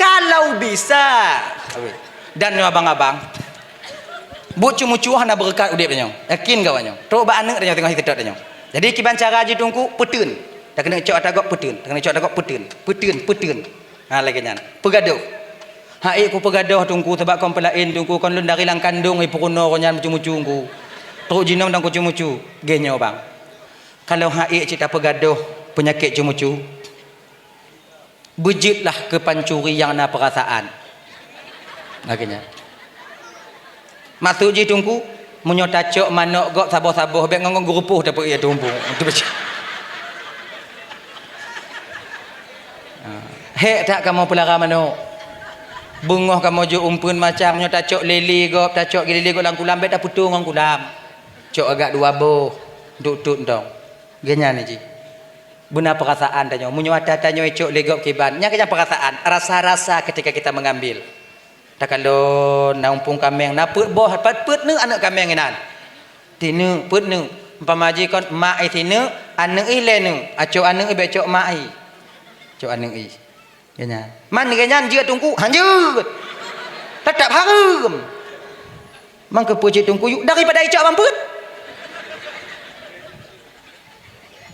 Kalau bisa. Dan nyoe abang-abang, buet cumu-cumu hana beureukat udeb tanyoe. Yakin keu awak nyoe. Trok bak aneuk tanyoe teungoh jiseutôt tanyoe. Jadi kiban cara jih teungku, peuteun. Takeuneuk cok ata gob peuteun, takeuneuk cok ata gob peuteun. Peuteun, peuteun. Ha, lagée nyan. Peugadôh. Hai ku peugadôh teungku, sabab kon peulaén teungku, kon lôn dari lam kandong, eh, peurunoe nyan cumu-cumu ku. Trok jinom dan ku cumu-cumu. Geuh nyoe bang. Kalau hai cit tapeugadôh peunyakét cumu-cumu, beujeuetlah keu pancuri nyang na peurasaan. Lagée nyan. Maksud jih teungku, meunyoe tacok manok gob saboh-saboh, bék ngon geurupoh tapeu ie tumpung. Itu beujeuet. Ha. Hék that kamoe peulara manok. Beungoh kamoe jok umpeuen macam, nyoe tacok lélé gob, tacok lélé gob lam kulam, bék tapeutoe ngon kulam. Cok agak dua boh, duek-duek ntong. Geuh nyan jih. Beuna peurasaan tanyoe. Meunyoe ata tanyoe icok lé gob kiban, nyan keujang peurasaan, rasa-rasa ketika kita mengambil. Takalon na umpung kaméng, na peuet boh, pat peuet neuk aneuk kaméng inan. Tineuk, peuet neuk. Umpama jih kon mak i tineuk, aneuk i lhée neuk. Acok aneuk i bék cok mak i. Cok aneuk i. Geuh nyan. Man geuh nyan jeuet teungku, han jeuet. Teutap hareuem. Mangkeupeue cit teungku yuk daripada icok ban peuet.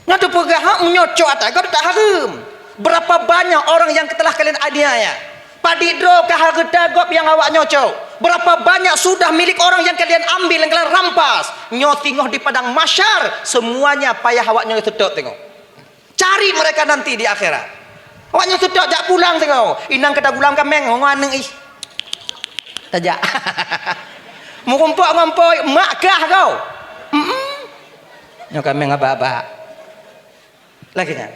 Nyoe teupeugah hak meunyoe cok ata gob teutap hareuem. Berapa banyak orang yang telah kalian aniaya? Padit droe ka hareuta gob nyang awak nyoe cok. Berapa banyak sudah milik orang yang kalian ambil, yang kalian rampas? Nyoe singoh di padang mahsyar, semuanya payah awak nyoe seutôt singoh. Cari mereka nanti di akhirat. Awak nyoe seutôt jak pulang singoh. Inong ka tagulam kaméng ngon aneuk ih. Tajak. Meurumpok ngon po mak kah kau? Mm-mm. Nyoe kaméng abak-abak. Lagée nyan.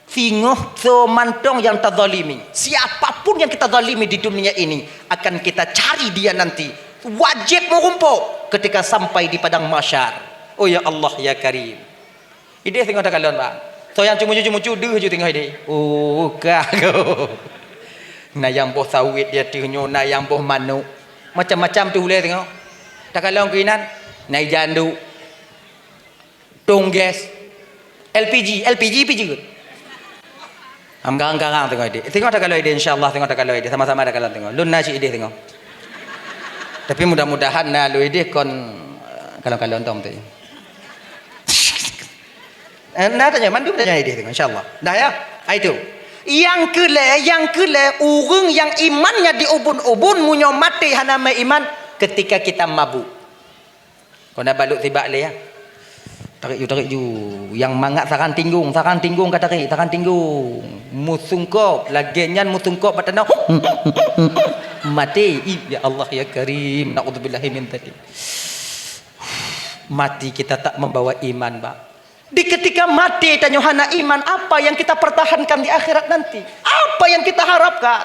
Singoh soe mantong nyang tazalimi, siapa pun yang kita zalimi di dunia ini, akan kita cari dia nanti. Wajib meurumpok ketika sampai di padang mahsyar. Oh ya Allah, ya Karim. Idéh singoh takalon, Bang. Soe nyang ceumucu-ceumucu deuh ju singoh idéh. Oh, ka. Na nyang boh sawét di ateueh nyoe, na nyang boh manok. Macam-macam teuh ulèe singoh. Takalon keuinan, na ija anduk. Tong gas. L P G, L P G pi jeuet. Am garang-garang singoh idéh. Singoh takalon idéh, insya Allah singoh takalon idéh. Sama-sama takalon singoh. Lôn na cit idéh singoh. Tapi mudah-mudahan na lôn idéh kon, eh, kalon-kalon tom tu. Eh, na tanyoe, mandum tanyoe idéh tu, insya Allah. Dah ya? Ah, itu. Nyang keulhèe, nyang keulhèe, ureueng nyang imannya diubun-ubun, meunyoe maté hana meuiman, ketika kita mabuk. Kon na balut sibak lé, ya. Tarék ju, tarék ju. Nyang mangat saran tinggong, saran tinggong ka tarék, saran tinggong. Meusungkop, lagèe nyan meusungkop bak tanoh. Maté. Ih, ya Allah, ya Karim. Na'udzubillahi min dzalik. Mati kita tak membawa iman, Bang. Di ketika maté tanyoe hana iman, apa yang kita pertahankan di akhirat nanti? Apa yang kita harapkan?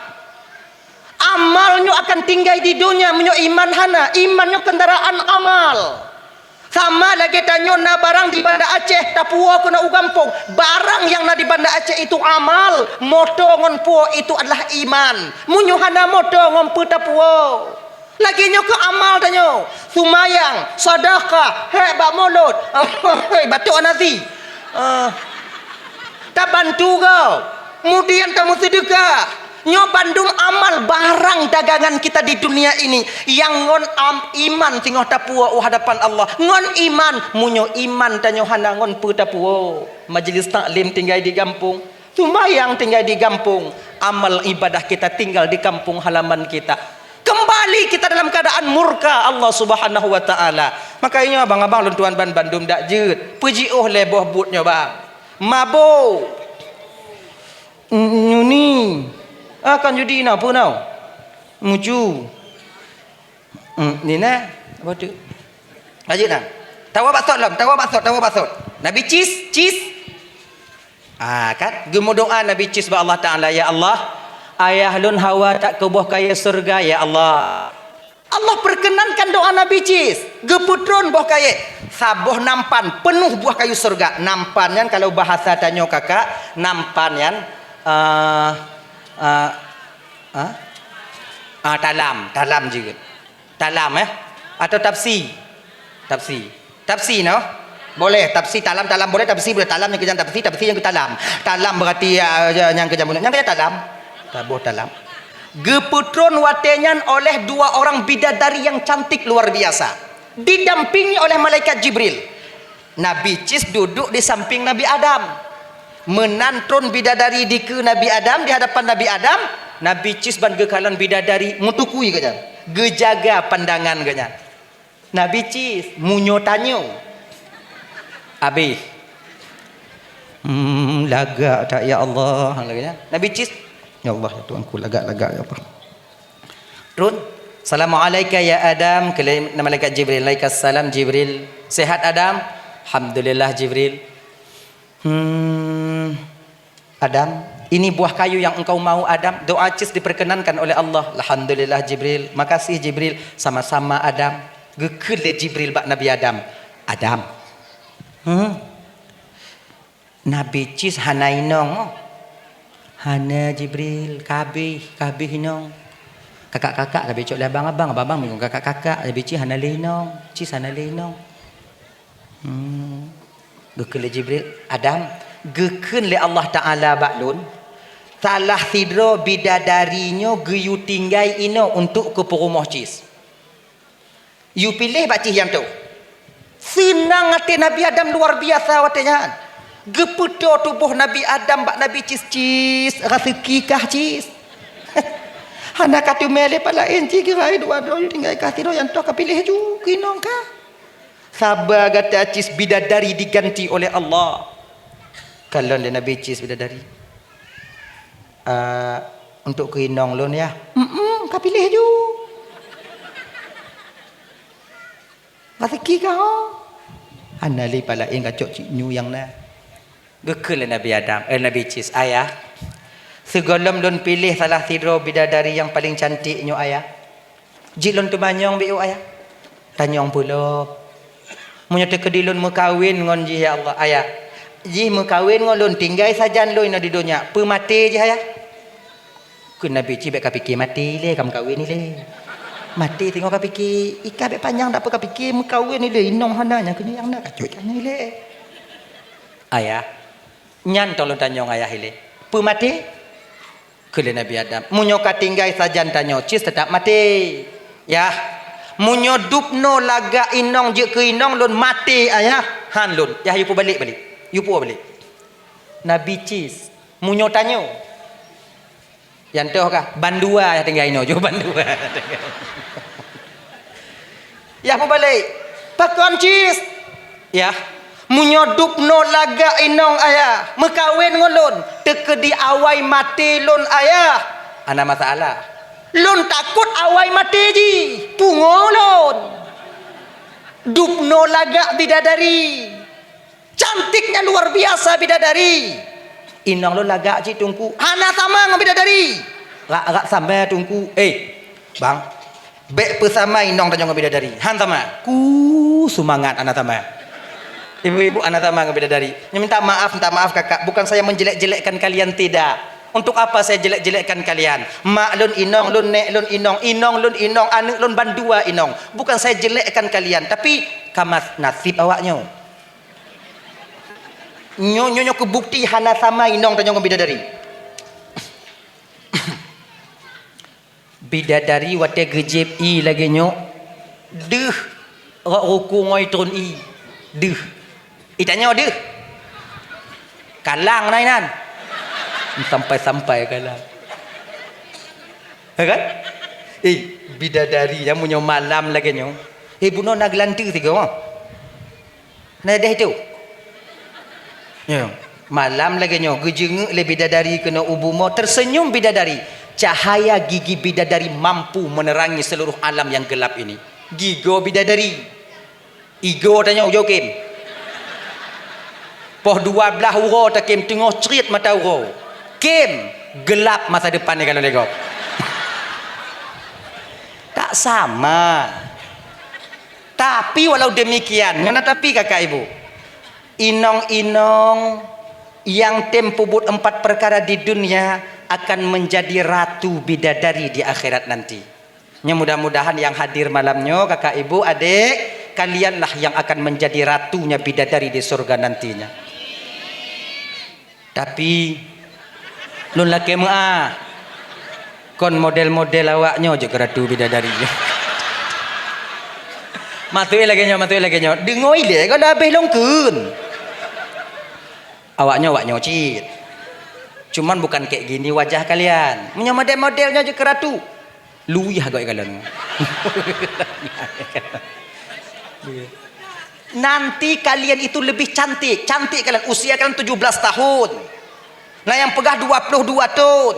Amal nyoe akan tinggai di donya meunyoe iman hana. Iman nyoe kendaraan amal. Sama lagèe tanyoe na barang di Banda Aceh, tapuwoe keunoe u gampông. Barang nyang na di Banda Aceh itu amal, moto ngon puwoe itu adalah iman. Meunyoe hana moto ngon peue tapuwoe? Lagèe nyoe keuh amal tanyoe, seumayang, sedekah, hék bak mulod, batuk nasi. Ah. Tabantu gob, kemudian tameuseudeukah. Nyoe bandum amal barang dagangan kita di dunia ini nyang ngon am-, iman singoh tapuwoe u hadapan Allah. Ngon iman, meunyoe iman tanyoe hana ngon peue tapuwoe. Majlis taklim tinggai di gampông. Sumbayang tinggai di gampông, amal ibadah kita tinggal di kampung halaman kita. Kembali kita dalam keadaan murka Allah Subhanahu wa Ta'ala. Maka inyoe abang-abang lôn tuan ban bandum dak jeuet. Peujiôh lé boh buet nyoe bang. Mabök. Nyuni. Ah, kan judi na, peue na? Mucu. Hmm, ni nah, apa tu? Lanjut nah. Tawa baksot lom, tawa baksot, tawa baksot. Nabi Cis, Cis. Ah, kan? Geumeudoa Nabi Cis bak Allah Taala, "Ya Allah, ayah lôn Hawa tak keu boh kayèe syeuruga, ya Allah." Allah perkenankan doa Nabi Cis. Geupeutron boh kayèe. Saboh nampan peunoh buah kayu syeuruga. Nampan nyan kalau bahasa tanyoe kakak, nampan nyan, eh, eh, eh, ah, talam, talam jeuet. Talam, eh? Atau tapsi? Tapsi. Tapsi, no? Boleh. Tapsi, talam, talam boleh. Tapsi boleh. Talam nyang keu tapsi, tapsi nyang keu talam. Talam berarti, ya, ya, nyang keu jameun. Nyang keu talam. Taboh talam. Geupeutron watèe nyan oleh dua orang bidadari yang cantik luar biasa. Didampingi oleh malaikat Jibril. Nabi Cis duduk di samping Nabi Adam. Meunan tron bidadari dikeue Nabi Adam, di hadapan Nabi Adam, Nabi Cis ban geukalon bidadari meutukui geuh nyan, geujaga pandangan geuh nyan. Nabi Cis, meunyoe tanyoe, habéh. Hmm, lagak that, ya Allah, lagak nyan. Nabi Cis, "Ya Allah, ya Tuhanku, lagak, lagak, ya Allah." Tron. "Assalamualaika ya Adam," kheun lé malaikat Jibril. "Alaikassalam Jibril." "Sehat Adam?" "Alhamdulillah Jibril." "Hmm, Adam, ini buah kayu yang engkau mau Adam?" Doa Cis diperkenankan oleh Allah. "Alhamdulillah Jibril." "Makasih Jibril." "Sama-sama Adam." Geukheun lé Jibril bak Nabi Adam. "Adam." Hmm. Nabi Cis hana inong. "Hana Jibril, ka habéh, ka habéh inong. Kakak-kakak ka beucok lé abang-abang, abang-abang meunyoe kakak-kakak, Nabi Cis hana lé inong, Cis hana lé inong." Hmm. Geukheun lé Jibril, "Adam, geukheun lé Allah Taala bak lôn, salah sidroe bidadari nyoe geuyue tinggai inoe untuk keu peurumoh Cis." Yue piléh bak Cis nyang toh. Seunang até Nabi Adam luar biasa watèe nyan. Geupeutoe tuboh Nabi Adam bak Nabi Cis, "Cis, raseuki kah Cis?" "Hana ka teumè lé pat laén Cis, kira dua droe tinggai kah sidroe nyang toh ka piléh ju keu inong kah." Saba gata Cis, bidadari diganti oleh Allah. Kalon lé Nabi Cis bidadari. "Eh, untuk keu inong lôn ya?" "Mm-mm, ka piléh ju." "Raseuki kah ho?" "Hana lé pat laén, kacok cit nyoe nyang na." Geukheun lé Nabi Adam, eh, Nabi Cis, "Ayah, sigohlom lôn piléh salah sidroe bidadari nyang paleng cantik nyoe, Ayah. Jeuet lôn teumanyong beu, Ayah." "Tanyong peue lom?" "Meunyoe teukeudi lôn meukawen ngon jih, ya Allah, Ayah, Jih meukawen ngon lôn, tinggai sajan lôn inoe di donya. Peu maté jih ayah? Kheun Nabi Idris, "Bèk ka pike maté ilèe, ka meukawen ilèe. Maté teungoh ka pike, i ka bèk panyang, dak peu ka pike meukawen ilèe, inong hana, nyang keunoe nyang na, ka jeuet ka na ilèe." Ayah, nyan tong lôn tanyong ayah ilèe. Peu maté? Kheun lé Nabi Adam, "Meunyoe ka tinggai sajan tanyoe, Cis teutap maté. Yah, meunyoe dubnoe lagak inong jeuet keu inong lôn maté, ayah, han lôn. Yah, yue pubalek balek. Yue pubalek." Nabi Cis, meunyoe tanyoe. Nyang toh kah? Bandua yah tinggai inoe, jeuet bandua. Yah pubalek. "Pakon Cis?" "Yah, meunyoe dubnoe lagak inong ayah, meukawen ngon lôn, teukeudi awai maté lôn ayah, hana masalah. Lôn takot awai maté jih, pungo lôn. Dubnoe lagak bidadari. Cantiknya luar biasa bidadari. Inong lôn lagak cit Teungku, hana sama ngon bidadari." "Rak-rak sama Teungku." "Eh, Bang, bèk peusama inong tanyoe ngon bidadari. Han sama." Ku seumangat hana sama. Ibu-ibu, hana sama ngon bidadari. Nyoe minta maaf, minta maaf Kakak, bukan saya menjelek-jelekkan kalian, tidak. Untuk apa saya jelek-jelekkan kalian? Mak lôn inong, lôn nèk lôn inong, inong lôn inong, aneuk lôn bandua inong. Bukan saya jelekkan kalian, tapi ka mas-, nasib awaknyoe. Nyoe, nyoe, nyoe keu bukti hana sama inong tanyoe ngon bidadari. Bidadari watèe geujieb ié lagèe nyoe, deuh rot rukung ngon itron ié. Deuh. Itanyoe deuh. Kalang na inan. Sampai-sampai kalang. Ya kan? Eh, bidadari nyang meunyoe malam lagèe nyoe. Eh, bunoe na geulanteue sigoe. Na deh itu. Ya. Malam lagèe nyoe, geujeungeuk lé bidadari keunoe u bumoe, tersenyum bidadari. Cahaya gigi bidadari mampu menerangi seluruh alam yang gelap ini. Gigoe bidadari. Igoe tanyoe ujoe kém. Poh dua blaih uroe takém teungoh crit mata uroe. Kém, gelap masa depan nyoe kalau lé gob. Tak sama. Tapi walau demikian, ngon tapi kakak ibu, inong-inong nyang tem peubuet empat perkara di dunia akan menjadi ratu bidadari di akhirat nanti. Nyoe mudah-mudahan nyang hadir malam nyoe, kakak ibu, adek, kalianlah yang akan menjadi ratunya bidadari di surga nantinya. Tapi, lôn lakèe meu'ah. Kon model-model awak nyoe jeuet keu ratu bidadari. Maksud lagèe nyoe, maksud lagèe nyoe. Deungoe ilèe, kon dah habéh lôn kheun. Awak nyoe, awak nyoe cit. Cuman bukan kayak gini wajah kalian. Meunyoe model-model nyoe jeuet keu ratu. Luwih agak ikalon. Nanti kalian itu lebih cantik. Cantik kalian. Usia kalian tujuh belas tahun. Nah, yang peugah dua puluh dua tahun.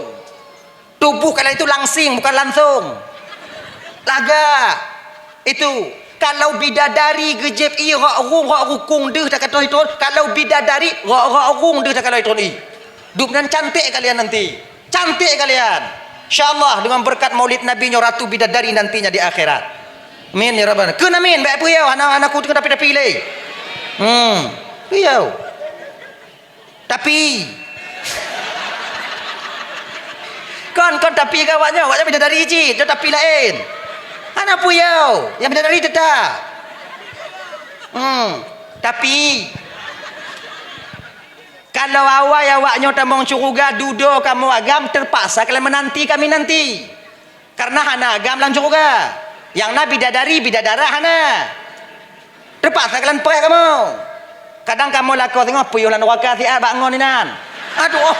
Tubuh kalian itu langsing, bukan langsung. Lagak. Itu. Kalau bidadari geujieb ié rot rung, rot rukung deuh takatoh itron. Kalau bidadari, rot, rot rung deuh takatoh itron ié. Dum nan cantik kalian nanti. Cantik kalian. Insya Allah dengan berkat maulid Nabi nyoe ratu bidadari nantinya di akhirat. Amin ya rabbal. Kheun amin, bèk peue yo, hana, hana ku tapi-tapi lé. Hmm. Peue yo. Tapi. Kon, kon tapi keu awak nyoe, awak nyoe bidadari cit, nyoe tapi laén. Hana peue yo, nyang bidadari teutap. Hmm. Tapi. Kalau awai awak nyoe tamong syeuruga, dudoe kamoe agam, terpaksa kalian menanti kami nanti. Karena hana agam lam syeuruga. Nyang na bidadari, bidadara hana. Terpaksa kalian preh kamoe. Kadang kamoe lakoe singoh puyôh lam nuraka siat bak ngon inan. Aduh.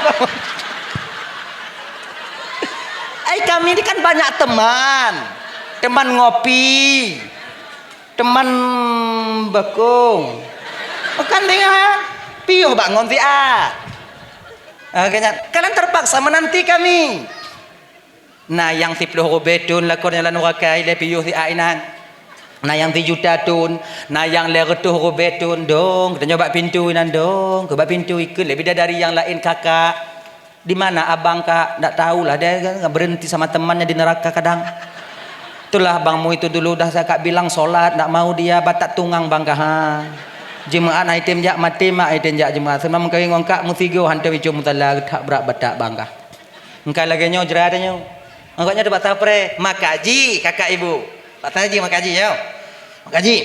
Ai kami ni kan banyak teman. Teman ngopi. Teman bakong. Kan dengah, piyôh bak ngon siat. Ah, kalian terpaksa menanti kami. Na nyang siploh rubée thon lakoe nyan lam nuraka ilée piyôh siat inan. Na nyang sijuta thon, na nyang lhée reutôh rubée thon, dong, geutanyoe bak pintoe inan, dong, keu bak pintoe ikheun lé bidadari nyang laén, "Kakak, di mana abang, Kak?" "Ndak tahulah, dia kan berhenti sama temannya di neraka kadang. Itulah abangmu itu dulu dah saya Kak bilang sholat, ndak mau dia, batak tungang bang kah, ha." Jeumaat hana item jak maté, mak item jak jeumaat. Seunang meukawen ngon kak meusigoe hantom icok musala, that brat batak bang kah. Engkai lagèe nyoe jra tanyoe. Engkai nyoe teubaca pré, makaji kakak ibu. Baca ji makaji nyoe. Makaji.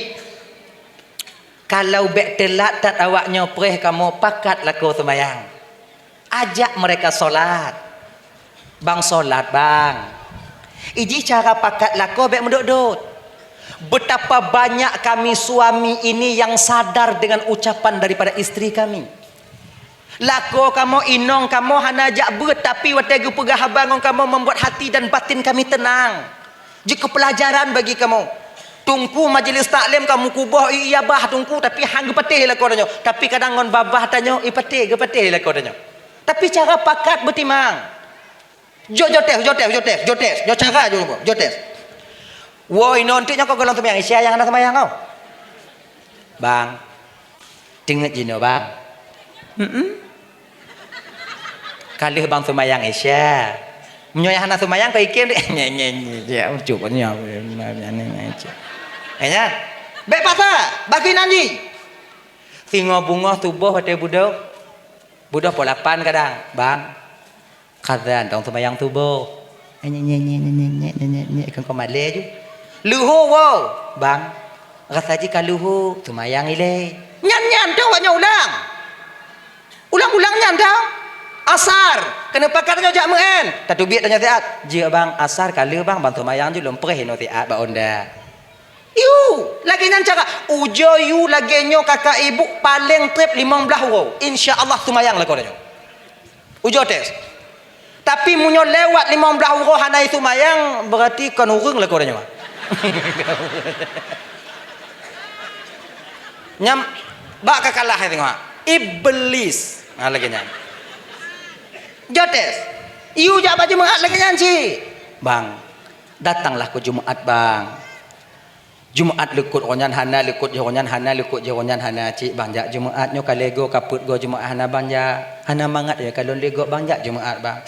Kalau bèk teulat that awak nyoe preh kamoe pakat lakoe seumayang. Ajak mereka sholat. Bang, sholat, bang. Iji cara pakat lakoe bèk meudot-dot. Betapa banyak kami suami ini yang sadar dengan ucapan daripada istri kami. Lakoe kamoe, inong kamoe hana jak beuet, tapi watèe geupeugah haba ngon kamoe membuat hati dan batin kami tenang. Jeuet keu peulajaran bagi kamoe. Teungku majelis taklim kamoe kuboh, i, iya bah Teungku, tapi han geupatéh lakoe tanyoe. Tapi kadang ngon babah tanyoe, ipatéh, geupatéh lakoe tanyoe. Tapi cara pakat beutimang. Jok, jok tes, jok tes, jok tes, jok tes, jok cara jok, jok tes. Woi, non tu nyang kau golom seumayang Isya nyang hana seumayang kau. Bang. Teungeut jinoe, bang. Hmm. Ka lheueh bang seumayang Isya. Meunyoe nyang hana seumayang kau ikem deh. Nye, nye, nye, nye, ucuk nyoe. Eh, nya. Bèk paksa, bagi nan jih. Singoh beungoh suboh watèe budok. Budok pukul lapan kadang, bang. Kazan, dong seumayang suboh. Nyek, nyek, nyek, kon kau malèe ju. Luho, wow, bang. Rasa jih ka luho, seumayang ilèe. Nyan, nyan, dong awak nyoe ulang. Ulang-ulang nyan, dong. Asar, keuneuk pakat tanyoe jak meu'en. Tateubiet tanyoe siat. Jeuet, bang, asar ka lheueh, bang, bang seumayang ju lôn preh inoe siat bak onda. Yue, lagèe nyan cara. Ujoe yue lagèe nyoe kakak ibu paleng trép limong blaih uroe. Insya Allah seumayang lakoe tanyoe. Ujoe tes. Tapi meunyoe lewat limong blaih uroe hana iseumayang, berarti kon ureueng lakoe tanyoe. Nyam bak ka kalah, hai tengok. Iblis. Ha, lagèe nyan. Joe tes. Yue jak bak Jumaat lagèe nyan cit. Bang, datanglah keu Jumaat, bang. Jumaat leukot awaknyan hana, leukot jih awaknyan hana, leukot jih awaknyan hana. Cit bang jak Jumaat nyoe ka lhèe goe, ka peuet goe Jumaat hana bang jak. Hana mangat nyoe ka lôn lhèe goe bang jak Jumaat bang.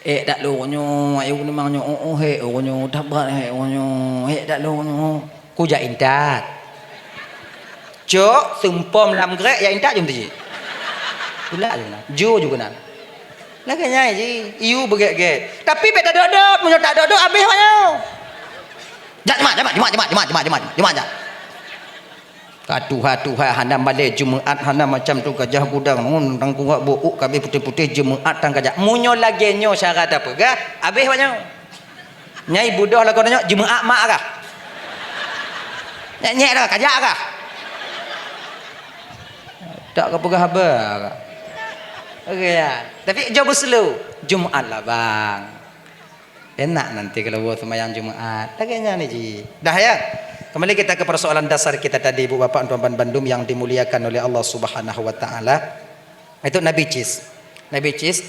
Ék dak lôn nyoe, ayo memang nyoe, oh, oh, hék, oh, nyoe, dak brat, hék, oh, nyoe, hék dak lôn nyoe. Kujak intat. Cok, seumpom lam grek, jak intat jom teuji. Tulak jom na. Ju ju keunan. Lagèe nyan jih, yue beugèt-gèt. Tapi bèk tadot-dot, meunyoe tadot-dot, abéh awaknyoe. Jak, Jumaat, Jumaat, Jumaat, jak. Ka tuha-tuha, hana malèe Jumaat, hana macam tu gajah gudang, ngon tangkurak buuk, kabeh putéh-putéh Jumaat tan kajak. Meunyoe lagèe nyoe cara tapeugah, abéh awaknyoe. Nyai budoh lakoe tanyoe, Jumaat mak kah? Nyek-nyek dah, kajak kah? Tak ka peugah haba kah? Oke ya. Tapi jaweueb slow. Jumaat lah bang. Enak nanti kalau buat sembahyang Jumaat. Lagèe nyan ni ji. Dah ya. Kembali kita ke persoalan dasar kita tadi, Ibu Bapak, Tuan-tuan bandum yang dimuliakan oleh Allah Subhanahu wa taala. Itu Nabi Cis. Nabi Cis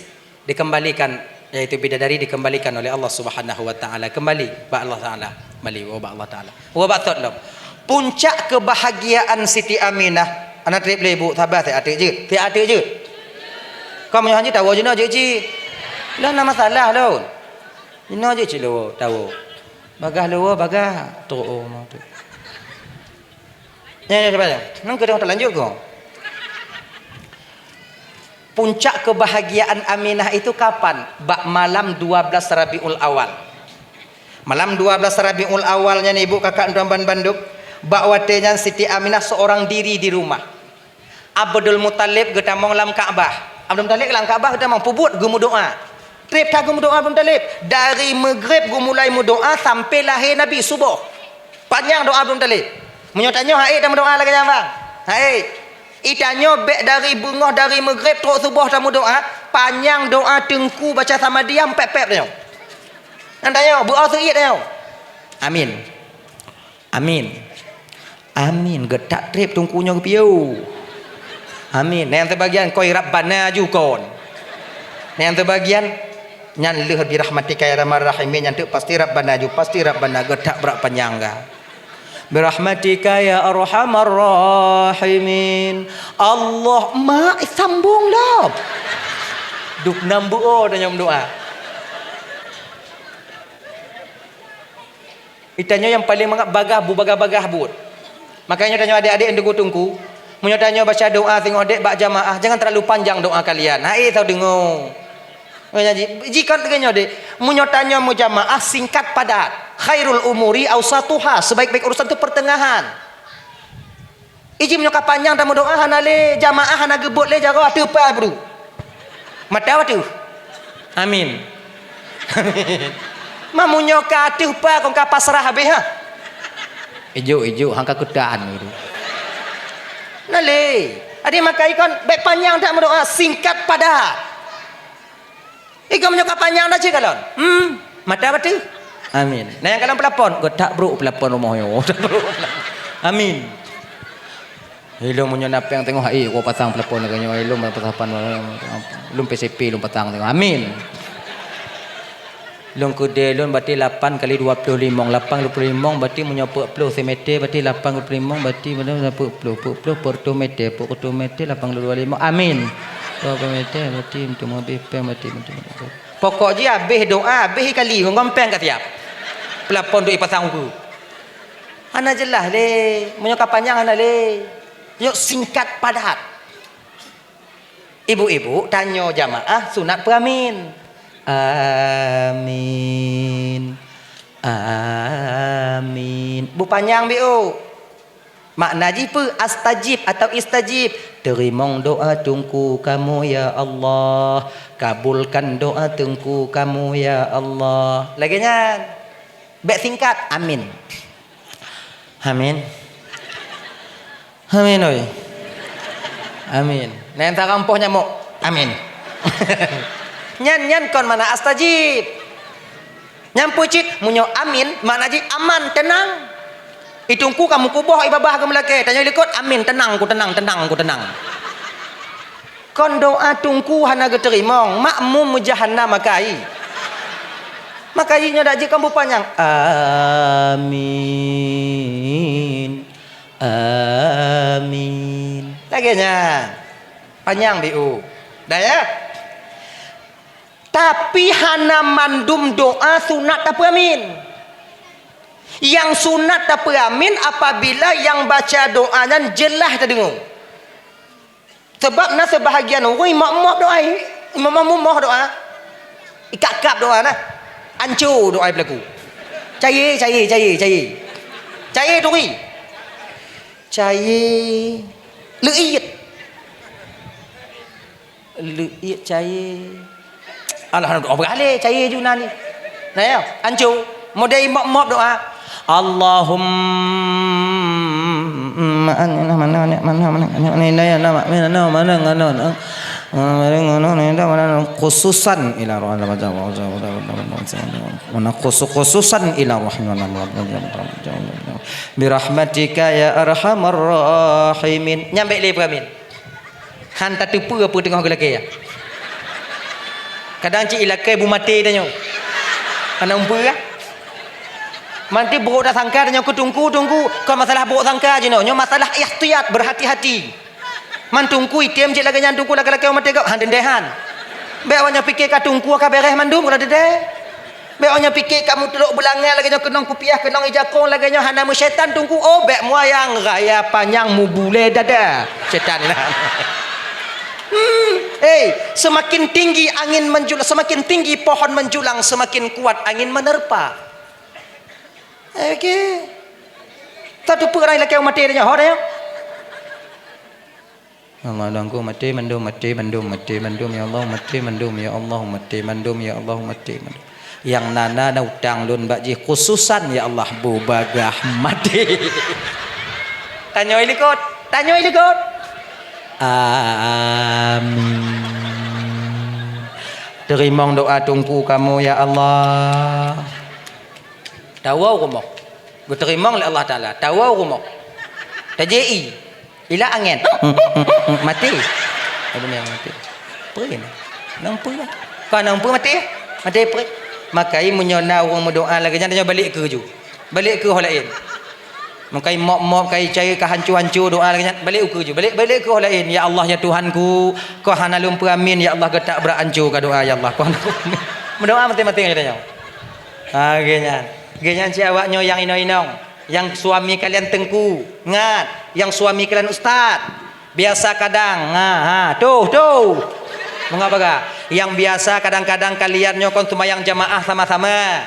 dikembalikan, yaitu bidadari dikembalikan oleh Allah Subhanahu wa taala. Kembali bak Allah Taala. Kembali bak Allah Taala. Wa bak thot lom. Puncak kebahagiaan Siti Aminah. Anak trip lé ibu, sabar, siat teuk jeuet. Siat teuk jeuet. Kamu nyoe hanjeuet tawoe jinoe jeuet cit. Lah na masalah lôn. Jinoe jeuet cit lôn tawoe. Bagah lôn, bagah. Trok oh mau tu. Ya, ya, coba ya. Nang keudeung talanjut ko. Puncak kebahagiaan Aminah itu kapan? Bak malam dua belas Rabiul Awal. Malam dua belas Rabiul Awal nyan, ibu kakak tuan ban bandum, bak watèe nyan Siti Aminah seorang diri di rumah. Abdul Muthalib geutamong lam Ka'bah. Abdul Muthalib lam Ka'bah geutamong, peubuet geumeudoa. Trép that geumeudoa Abdul Muthalib. Dari Maghrib geumulai meudoa sampai lahé Nabi suboh. Panyang doa Abdul Muthalib. Meunyoe tanyoe hana ék tameudoa lagèe nyan, bang. Hana ék. I tanyoe bèk dari beungoh dari Maghrib trok suboh tameudoa, panyang doa teungku baca Samadiyah pép-pép tanyoe. Nyan tanyoe, beuo seuiet tanyoe. Amin. Amin. Amin. Geutak trép teungku nyoe geupiôh. Amin. Nyang teubagian koi Rabbana ju kon. Nyang teubagian nyan lheueh birahmatika ya arhamar rahimin, nyan teuk pasti Rabbana ju, pasti Rabbana geutak brat panyang ga. Birahmatika ya arhamar rahimin. Allah, mak sambung lom. Duk nam beuo dan nyang doa. Itanyoe nyang paleng mangat bagah bu, bagah-bagah buet. Makanya tanyoe adék-adék nyang teungku-teungku, Meunyoe tanyoe baca doa singoh dek bak jamaah, jangan terlalu panjang doa kalian. Hai, tau deungoe. Meunyoe ji-, jikon lagèe nyoe dek, meunyoe tanyoe meujamaah singkat padat, khairul umuri ausatuha, sebaik-baik urusan tu pertengahan. Iji meunyoe ka panyang tameudoa hana lé, jamaah hana geubot lé jaroe ateueh pai bru. Mata ateueh. Amin. Amin. Mamunyoe ka ateueh pai kon ka pasrah habéh ha. Ijuk-ijuk hangka keutan gitu. Nah lé. Adi makai kon bèk panyang that meudoa, singkat padat. Igoe meunyoe ka panyang dah cit kalon. Hmm, mata bateuh. Amin. Nah, nyang kalon peulapon, geutak brok peulapon rumoh nyoe. Amin. Ilôn meunyoe na péng teungoh hai, gua pasang peulapon lagèe nyoe, ilôn pasang pan, ilôn P C P ilôn pasang teungoh. Amin. Lôn keudè lôn berarti lapan kali dua puluh limong. Lapan kali dua puluh limong berarti meunyoe peuet ploh simètè berarti lapan kali dua puluh limong berarti peuet ploh, peuet ploh, peuet reutôh mètè, peuet reutôh mètè, lapan kali dua puluh limong. Amin. Dua puluh mètè berarti meuteumeubèh péng berarti meuteumeubèh. Pokok jih habéh doa, habéh kali ngon péng ka siap. Peulapon tu ipasang ukeue. Hana jeulaih lé, meunyoe ka panyang hana lé. Yok singkat padat. Ibu-ibu tanyoe jamaah sunat peuamin. Amin. Amin. Beu panyang biôh. Makna jih peue? Astajib atau istajib. Teurimong doa teungku kamoe ya Allah. Kabulkan doa teungku kamoe ya Allah. Lagèe nyan. Bèk singkat, amin. Amin. Amin oi. Amin. Nyan tarang poh nyamok. Amin. Nyan, nyan kon makna astajib. Nyan peue cit, meunyoe amin, makna jih aman, teunang. Itungku ka meukuboh i babah geumeulakèe, tanyoe likot, amin, teunang ku, teunang, teunang ku, teunang. Kon doa teungku hana geuteurimong, makmum meujahanam makai. Makai nyoe dak jih kon beupanyang. Amin. Amin. Lagèe nyan. Panyang biôh. Dah ya? Tapi hana mandum doa sunat tapeuamin. Nyang sunat tapeuamin apabila nyang baca doa nyan jeulaih tadeungoe. Sabab na seubahagian ureueng mop-mop doa, mop-mop doa. Ikap-kap doa na. Anco doa peulaku. Caye, caye, caye, caye. Caye turi. Caye. Leuiet. Leuiet caye. Alhamdulillah, oh, beralih caye ju na ni. Nah, ya, anco. Model mop-mop doa. Allahumma khususan ila rahman, khususan ila rahman. Birahmatika ya arhamar rahimin. Nyang bèk lé peuamin. Han tateupeue peue teungoh geulakèe. Kadang cit ilakèe bu maté tanyoe. Hana umpeue kah? Manti buruk tasangka tanyoe keu teungku, teungku. Kon masalah buruk sangka jinoe. Nyoe masalah ihtiyat, berhati-hati. Man teungku item cit lagèe nyan teungku lagèe-lagèe maté gob, han teuntèe han. Bèk awak nyoe pike ka teungku ka bèrèh mandum, ka teuntèe. Bèk awak nyoe pike ka meuteulok beulangai lagèe nyoe keunong kupiah, keunong ijakong lagèe nyoe hana meusyaitan teungku. Oh, bèk muayang raya panyang mubulèe dada. Syaitan lah. Hmm, hei, semakin tinggi angin menjulang, semakin tinggi pohon menjulang, semakin kuat angin menerpa. Oke. Tateupeue rai lakèe maté tanyoe, ho tanyoe. Allah dongku maté mandum, maté mandum, maté mandum ya Allah, maté mandum ya Allah, maté mandum ya Allah, maté mandum. Nyang na na utang lôn bak jih khususan ya Allah bubagah maté. Tanyoe likot, tanyoe likot. Amin. Teurimong doa teungku kamoe ya Allah. Tawoe rumoh. Geuteurimong lé Allah Taala. Tawoe rumoh. Tajék ie. Ila angén. Maté. Aduh, nang maté. Peue nang? Nang peue? Ka nang peue maté? Maté peue? Makai meunyoe na ureuëng meudoa lagée nyan, nyoe balek keu ju. Balek keu ho laén. Makai mop-mop, kai cai ka hanco-hanco doa lagée nyan, balek ukeue ju. Balek, balek keu ho laén. Ya Allah, ya Tuhanku, kau hana lôn peuamin, ya Allah, geutak brat hanco ka doa, ya Allah. Kau hana meudoa maté-maté nyoe. Ha, lagée nyan. Lagée nyan cit awak nyoe nyang inong-inong. Nyang suami kalian teungku, ngat, nyang suami kalian ustaz. Biasa kadang, ha, ha, tuh, tuh. Meunoe bagoe. Nyang biasa kadang-kadang kalian nyoe kon seumayang jamaah sama-sama.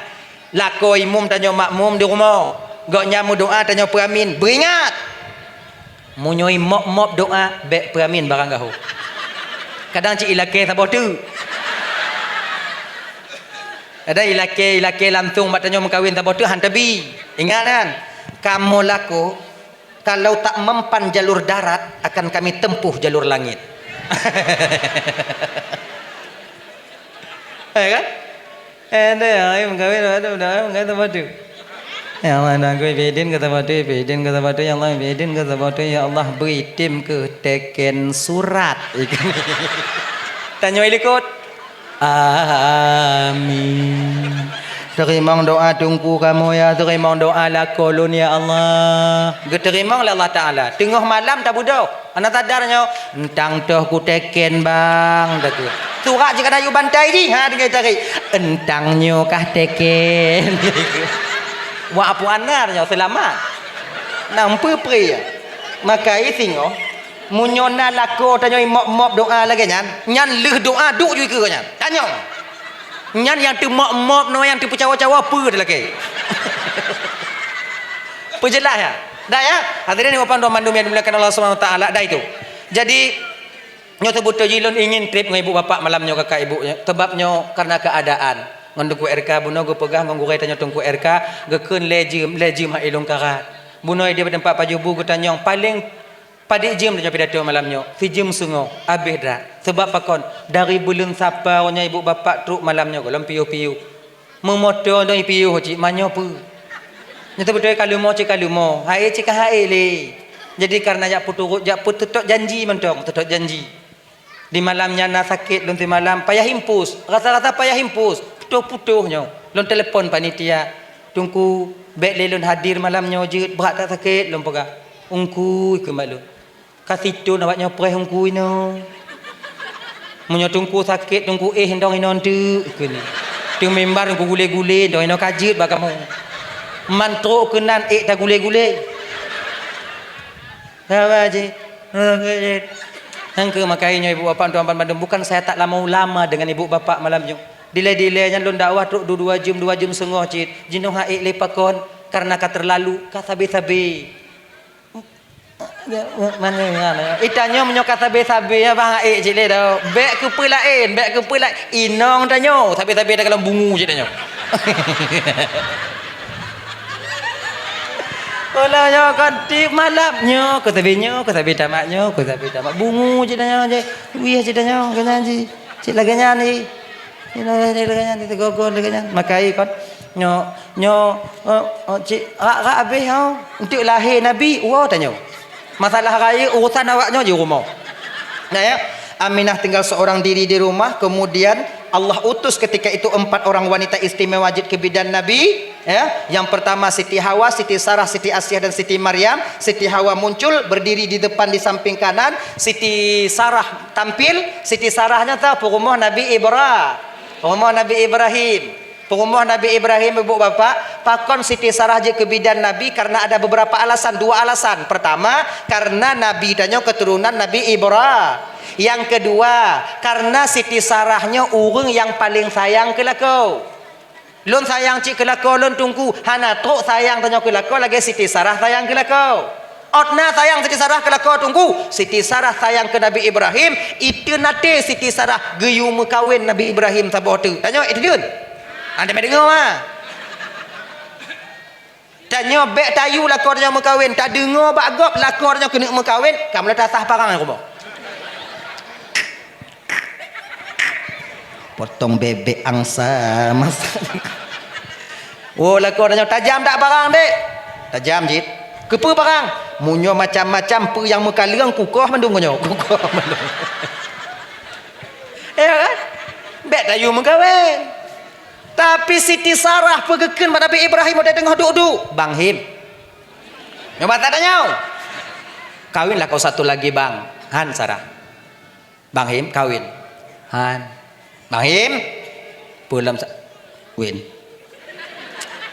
Lakoe imum tanyoe makmum di rumoh. Gobnyan meudoa tanyoe peuamin. Beuingat! Meunyoe mop-mop doa, bék peuamin barang gaho. Kadang cit ilakée saboh teuk. Kadang ilakée, ilakée langsong bak tanyoe meukawen saboh teuk han tabi. Ingat kan? Kamoe lakoe, kalau tak mempan jalur darat, akan kami tempuh jalur langit. Ya kan? Eh, deh, ai meukawen, aduh, dah, ai meukawen saboh teuk. Ya Allah, dah, gue bidin keu saboh teuk, bidin keu saboh teuk, ya Allah, bidin keu saboh teuk, ya Allah, beri tim keu teken surat. Tanyoe likot. Amin. Teurimong doa teungku kamoe, ya, teurimong doa lakoe lôn, ya Allah. Geuteurimong lé Allah Taala. Teungoh malam tabeudôh. Hana sadar nyoe, "Eunteuk toh kuteken, Bang," takheun. Surat jih ka na yue bantai jih, ha, tinggai tarék. "Eunteuk nyoe kah teken." Wah, Apu Anar nyoe seulamat. Nam peue-peue ya. Maka i singoh, meunyoe na lakoe tanyoe mop-mop doa lagée nyan, nyan lheueh doa duek ju ikeue nyan. Tanyoe. Nyan nyang teumop-mop nyoe, nyang teupeucawa-cawa peue talakée. Peujeulaih ya. Dah ya. Hadirin yang berbahagia mandum yang dimuliakan Allah Subhanahu wa taala, dah itu. Jadi, nyoe seubeutôi jih lôn ingin trip ngon ibu bapak malam nyoe, kakak ibu nyoe. Sebab nyoe karena keadaan. Ngon Teungku R K bunoe geupeugah ngon gurée tanyoe Teungku R K, geukheun lhée jeuem, lhée jeuem hai lôn karat. Bunoe di teumpat pajoh bu geutanyong paléng Padit jeuem tanyoe pidato malam nyoe? Sijeuem seungoh, abéh that. Sabab pakon? Dari buleuen Sapa nyoe ibu bapak trok malam nyoe gohlom piôh-piôh. Meumoto nyoe piôh cit, manyoe peue? Nyoe teubeutôi ka leumo cit ka leumo, haé cit ka haé lé. Jadi kareuna jak peuturot, jak peuteutôt janji mantong, teutôt janji. Di malam nyan na sakét lôn simalam, payah impus, rasa-rasa payah impus, putôh-putôh nyoe. Lôn telepon panitia, "Teungku, bék lé lôn hadir malam nyoe jeuet, brat that sakét," lôn peugah. "Ungkui," kheun bak lôn. "Ka sithon awak nyoe preh ungkui nyoe. Meunyoe Teungku sakét, Teungku éh indong inoe teuk," kheun. "Teumimbar Teungku gulé-gulé, indong inoe ka jeuet bak kamoe. Man trok keunan ék tagulé-gulé." Sabar cit. Nyang keu makai nyoe ibu bapak tuan bandum, bukan saya tak lama ulama dengan ibu bapak malam nyoe. Dilée-dilée nyan lôn dakwah trok dua, dua jeuem, dua jeuem seungoh cit. Jinoe ha ék lé pakon, karena ka terlalu, ka sabe-sabe. Mana, mana? Itanyoe meunyoe ka sabe-sabe, ya, bah ha ék cit lé dah. Bék keupeue laén, bék keupeue laén. Inong tanyoe, sabe-sabe dah kalon bungu cit tanyoe. Ulah nyoe kon tiep malam nyoe, keu sabe nyoe, keu sabe tamat nyoe, keu sabe tamat. Bungu cit tanyoe je. Wih cit tanyoe, keu nyan ji. Cit lagée nyan ji. Cit lagée nyan, cit lagée nyan, cit lagée nyan. Makai kon. Nyoe, nyoe, eh, eh, cit rak-rak abéh nyoe. Enteuk lahé Nabi, uwoe tanyoe. Masalah rayeuk urusan awak nyoe di rumoh. Nah, ya. Aminah tinggal seorang diri di rumah, kemudian Allah utus ketika itu empat orang wanita istimewa jeuet keu bidan Nabi, ya. Yang pertama Siti Hawa, Siti Sarah, Siti Asiah dan Siti Maryam. Siti Hawa muncul berdiri di depan di samping kanan, Siti Sarah tampil, Siti Sarah nyan teuh peurumoh Nabi Ibra-, peurumoh Nabi Ibrahim. Peurumoh Nabi Ibrahim, ibu bapak, pakon Siti Sarah jeuet keu bidan Nabi? Karena ada beberapa alasan, dua alasan. Pertama, karena Nabi tanyoe keturunan Nabi Ibra-, yang kedua, karena Siti Sarah nyoe ureuëng nyang paleng sayang keu lakoe. Lôn sayang cit keu lakoe lôn Teungku, hana trok sayang tanyoe keu lakoe lagée Siti Sarah sayang keu lakoe. Ôt na sayang Siti Sarah keu lakoe Teungku, Siti Sarah sayang keu Nabi Ibrahim, itu nanti Siti Sarah geuyue meukawen Nabi Ibrahim saboh teuk. Tanyoe, eh, teudun. Anda meudeungoe, ma? Tanyoe bék tayue lakoe tanyoe meukawen, tadeungoe bak gob lakoe tanyoe keuneuk meukawen, ka mulai tasah parang rumoh. Potong bebek angsa masa. Oh, lakoe tanyoe tajam dak parang, dek? Tajam cit. Keupeue parang? Meunyoe macam-macam peue nyang meukaleueng kukoh mandum nyoe. Kukoh mandum. Ya kan? Bék tayue meukawen. Tapi Siti Sarah peugeukeun bak Nabi Ibrahim watée teungoh duek-duek, "Bang Him." Nyoe bak tanyoe. "Kawinlah kau satu lagi, Bang." "Han, Sarah." "Bang Him, kawin." "Han." "Bang Him." "Peue lom sa-, win."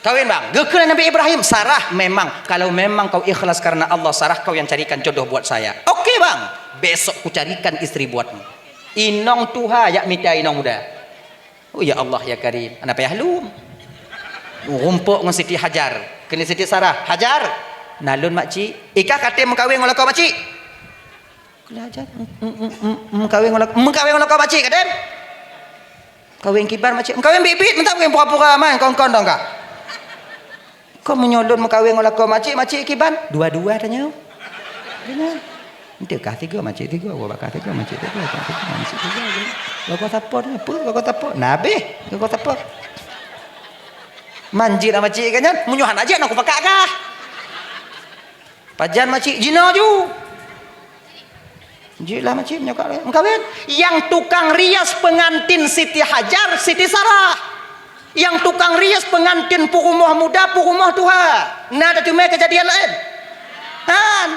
Kawin, Bang. Geukheun Nabi Ibrahim, "Sarah, memang, kalau memang kau ikhlas karena Allah, Sarah, kau yang carikan jodoh buat saya." "Oke, Bang. Besok kucarikan istri buatmu." Inong tuha jak mita inong muda. "Oh, ya Allah, ya Karim, hana payah lom." Rumpok ngon Siti Hajar. Kheun Siti Sarah, "Hajar, na lôn makcik." "Ika ka tem meukawen ngon lakoe makcik?" "Kula Hajar, m-, m-, m-, m-, meukawen ngon lak-, meukawen ngon lakoe makcik ka tem?" "Kawin kiban makcik?" "Meukawen biet-biet, mantap kawin pura-pura man, kon-kon dong ka." "Kon meunyoe lôn meukawen ngon lakoe makcik, makcik kiban?" "Dua-dua tanyoe." Ente kah tiga, makcik tiga, gua bakah tiga, makcik tiga, makcik tiga, makcik tiga. Gua kau sapot apa? Gua kau sapot. Nah, habis. Gua kau sapot. Manjit lah makcik kan nyan. Meunyoe hana jeuet, nak kupakat kah? Pajan makcik jina ju. Jitlah makcik meunyoe ka meukawen. Yang tukang rias pengantin Siti Hajar, Siti Sarah. Yang tukang rias pengantin peurumoh muda, peurumoh tuha. Na tateumé kejadian laén? Han.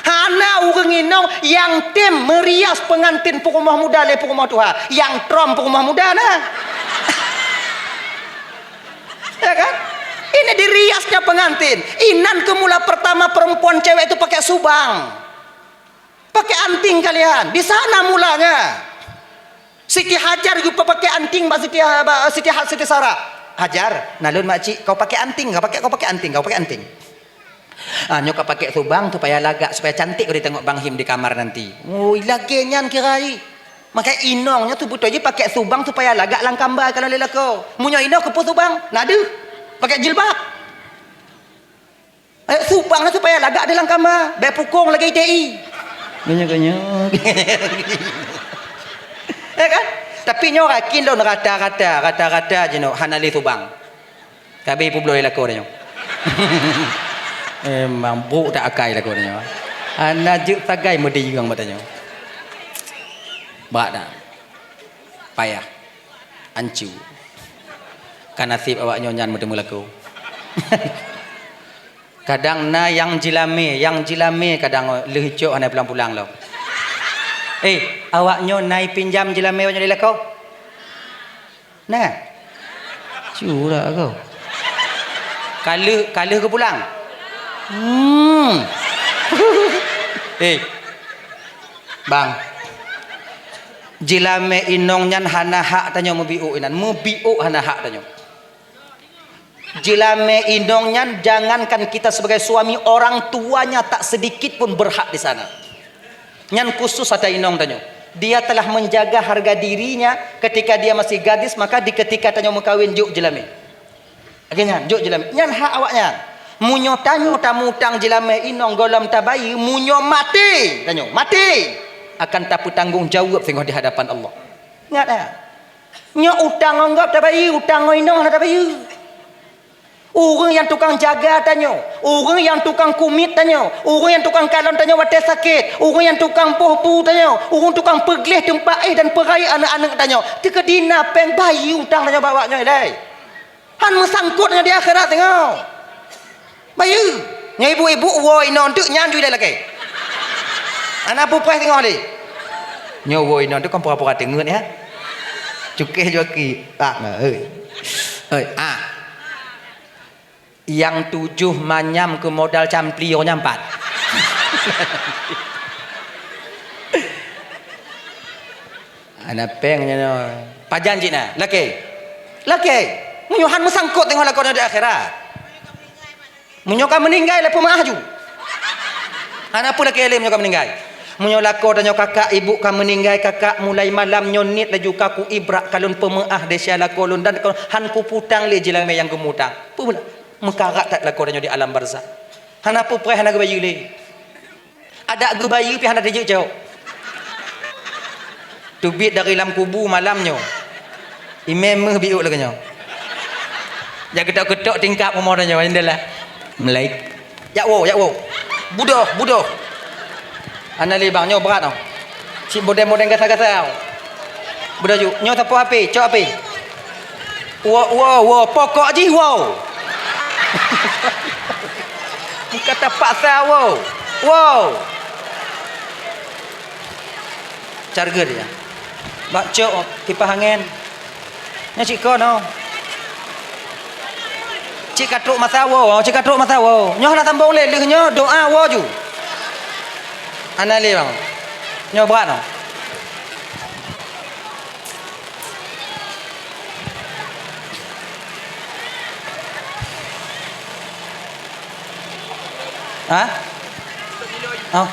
Hana ureuëng inong nyang tem meurias pengantin peurumoh muda lé peurumoh tuha. Nyang trom peurumoh muda na. Ya kan? Ini diriasnya pengantin. Inan kemula pertama perempuan cewek itu pakai subang. Pakai anting kalian. Di sana mulanya. Siti Hajar juga pakai anting bak Siti, bak Siti, Siti Sarah. "Hajar, na lôn makcik, kau pakai anting, kau pakai, kau pakai anting, kau pakai anting." "Ah, nyoe ka pakai subang supaya lagak, supaya cantik kau ditengok Bang Him di kamar nanti." Ui, lagée nyan kirai. Maka inong nyoe tu beutôi jih pakai subang supaya lagak lam kamba kalau lé lakoe. Meunyoe inong keupeue subang, na deuh. Pakai jilbab. Eh, subang na supaya lagak di lam kamba. Bèk pukong lagée I T I. Geunyok-geunyok. Ya kan? Tapi nyoe rakin lôn rata-rata, rata-rata jinoe hana lé subang. Ka abéh peubloe lakoe tanyoe. Memang brok that akai lakoe tanyoe. Hana jeuet sagai meudiyueng bak tanyoe. Brat that. Payah. Ancu. Ka naseb awak nyoe nyan meuteumé lakoe. Kadang na nyang jilamé, nyang jilamé kadang lheueh cok hana pulang-pulang lom. Eh, awak nyoe na ipinjam jilamé awak nyoe lé lakoe? Nah. Curak kau. Ka lheueh, ka lheueh geupulang. Hmm. Eh. Bang. Jilamé inong nyan hana hak tanyoe meubiôk inan. Meubiôk hana hak tanyoe. Jilamé inong nyan, jangankan kita sebagai suami, orang tuanya tak sedikit pun berhak di sana. Nyan khusus ata inong tanyoe. Dia telah menjaga harga dirinya ketika dia masih gadis, maka di ketika tanyoe meukawen jok jilamé. Lagée nyan, jok jilamé. Nyan hak awak nyan. Meunyoe tanyoe tamutang jilamé inong gohlom tabayeue, meunyoe maté, tanyoe maté, akan tapeutanggong jaweueb singoh di hadapan Allah. Ingat ya. Nyoe utang ngon gob tabayeue, utang ngon inong hana tabayeue. Ureuëng nyang tukang jaga tanyoe, ureuëng nyang tukang kumit tanyoe, ureuëng nyang tukang kalon tanyoe watée sakét, ureuëng nyang tukang boh bu tanyoe, ureuëng tukang peugleh teumpat éh dan peurayeuk aneuëk-aneuëk tanyoe, teukeudi na péng bayeue utang tanyoe bak awak nyoe ilée. Han meusangkot ngon di akhirat singoh. Bayeue, nyoe ibu-ibu woe inong teuk nyan ju ilée lakée. Hana peue preh singoh lé. Nyoe woe inong teuk kon pura-pura teungeut ya. Cukéh joki. Ah, hei. Hei, ah. Nyang tujoh manyam keu modal campli nyan pat. Hana péng nyan. Pajan cit na, lakée. Lakée, meunyoe han meusangkot teungoh lakoe di akhirat. Meunyoe ka meuninggai, lé peumeu'ah ju. Hana peue lakée lé meunyoe ka meuninggai. Meunyoe lakoe tanyoe kakak ibu ka meuninggai, kakak mulai malam nyoe niet laju ka ku ibrak ka lôn peumeu'ah desya lakoe lôn dan han kuputang lé jilamé nyang geumutang. Peue meukarat that lakoe tanyoe di alam barzakh. Hana peue preh hana geubayeue lé. Adak geubayeue pih hana teujeuet cok. Teubiet dari lam kubu malam nyoe. Imé méuh biuk lagée nyoe. Jak geutok-geutok tingkap rumoh tanyoe, jendela. Melaik. Jak woe, jak woe. Budoh, budoh. Hana lé bang, nyoe brat nyoe. Cit bodeng-bodeng gasa-gasa. Budoh ju. Nyoe sapoh api, cok api. Woe, woe, woe, pokok jih woe. Bukan tapaksa woe. Woe. Carge dia. Bak cok kipah angén. Nya cit kon oh. Cit ka trok masa woe, cit ka trok masa woe. Nyoe hana sambong lé, lheueh nyoe doa woe ju. Hana lé bang. Nyoe brat noh. Ha? Oh.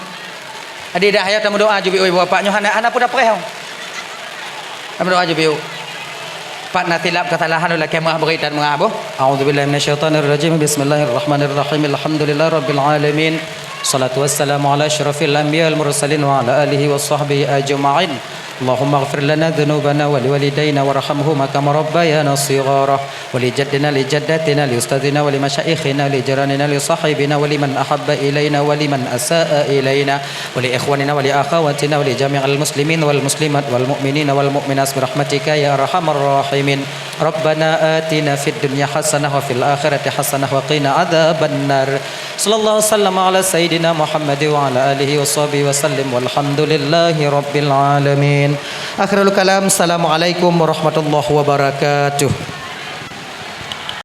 Adi dah ya tameudoa ju biu bapak nyoe hana hana peue dapreh. Tameudoa ju biu. Pat na silap kesalahan ulah kemah beri dan mengabuh. A'udzubillahi minasyaitonirrajim. Bismillahirrahmanirrahim. Alhamdulillahirabbil alamin. Salatu wassalamu ala asyrafil anbiya wal mursalin wa ala alihi wa sahbihi ajma'in. Allahumma ighfir lana dzunubana wa liwalidaina warhamhuma kama rabbayana shighara. Wa li jaddina li jaddatina li ustadzina wa li masyaikhina li jiranina li sahibina wa liman ahabba ilaina wa liman asaa ilaina wa li ikhwanina wa li akhawatina wa li jami'il muslimin wal muslimat wal mu'minina wal mu'minat bi rahmatika ya arhamar rahimin. Rabbana atina fid dunya hasanah wa fil akhirati hasanah wa qina adzabannar. Sallallahu wasallam ala sayyidina Muhammad wa ala alihi wa sahbihi wa sallim walhamdulillahi rabbil alamin. Akhirul kalam, assalamualaikum warahmatullahi wabarakatuh.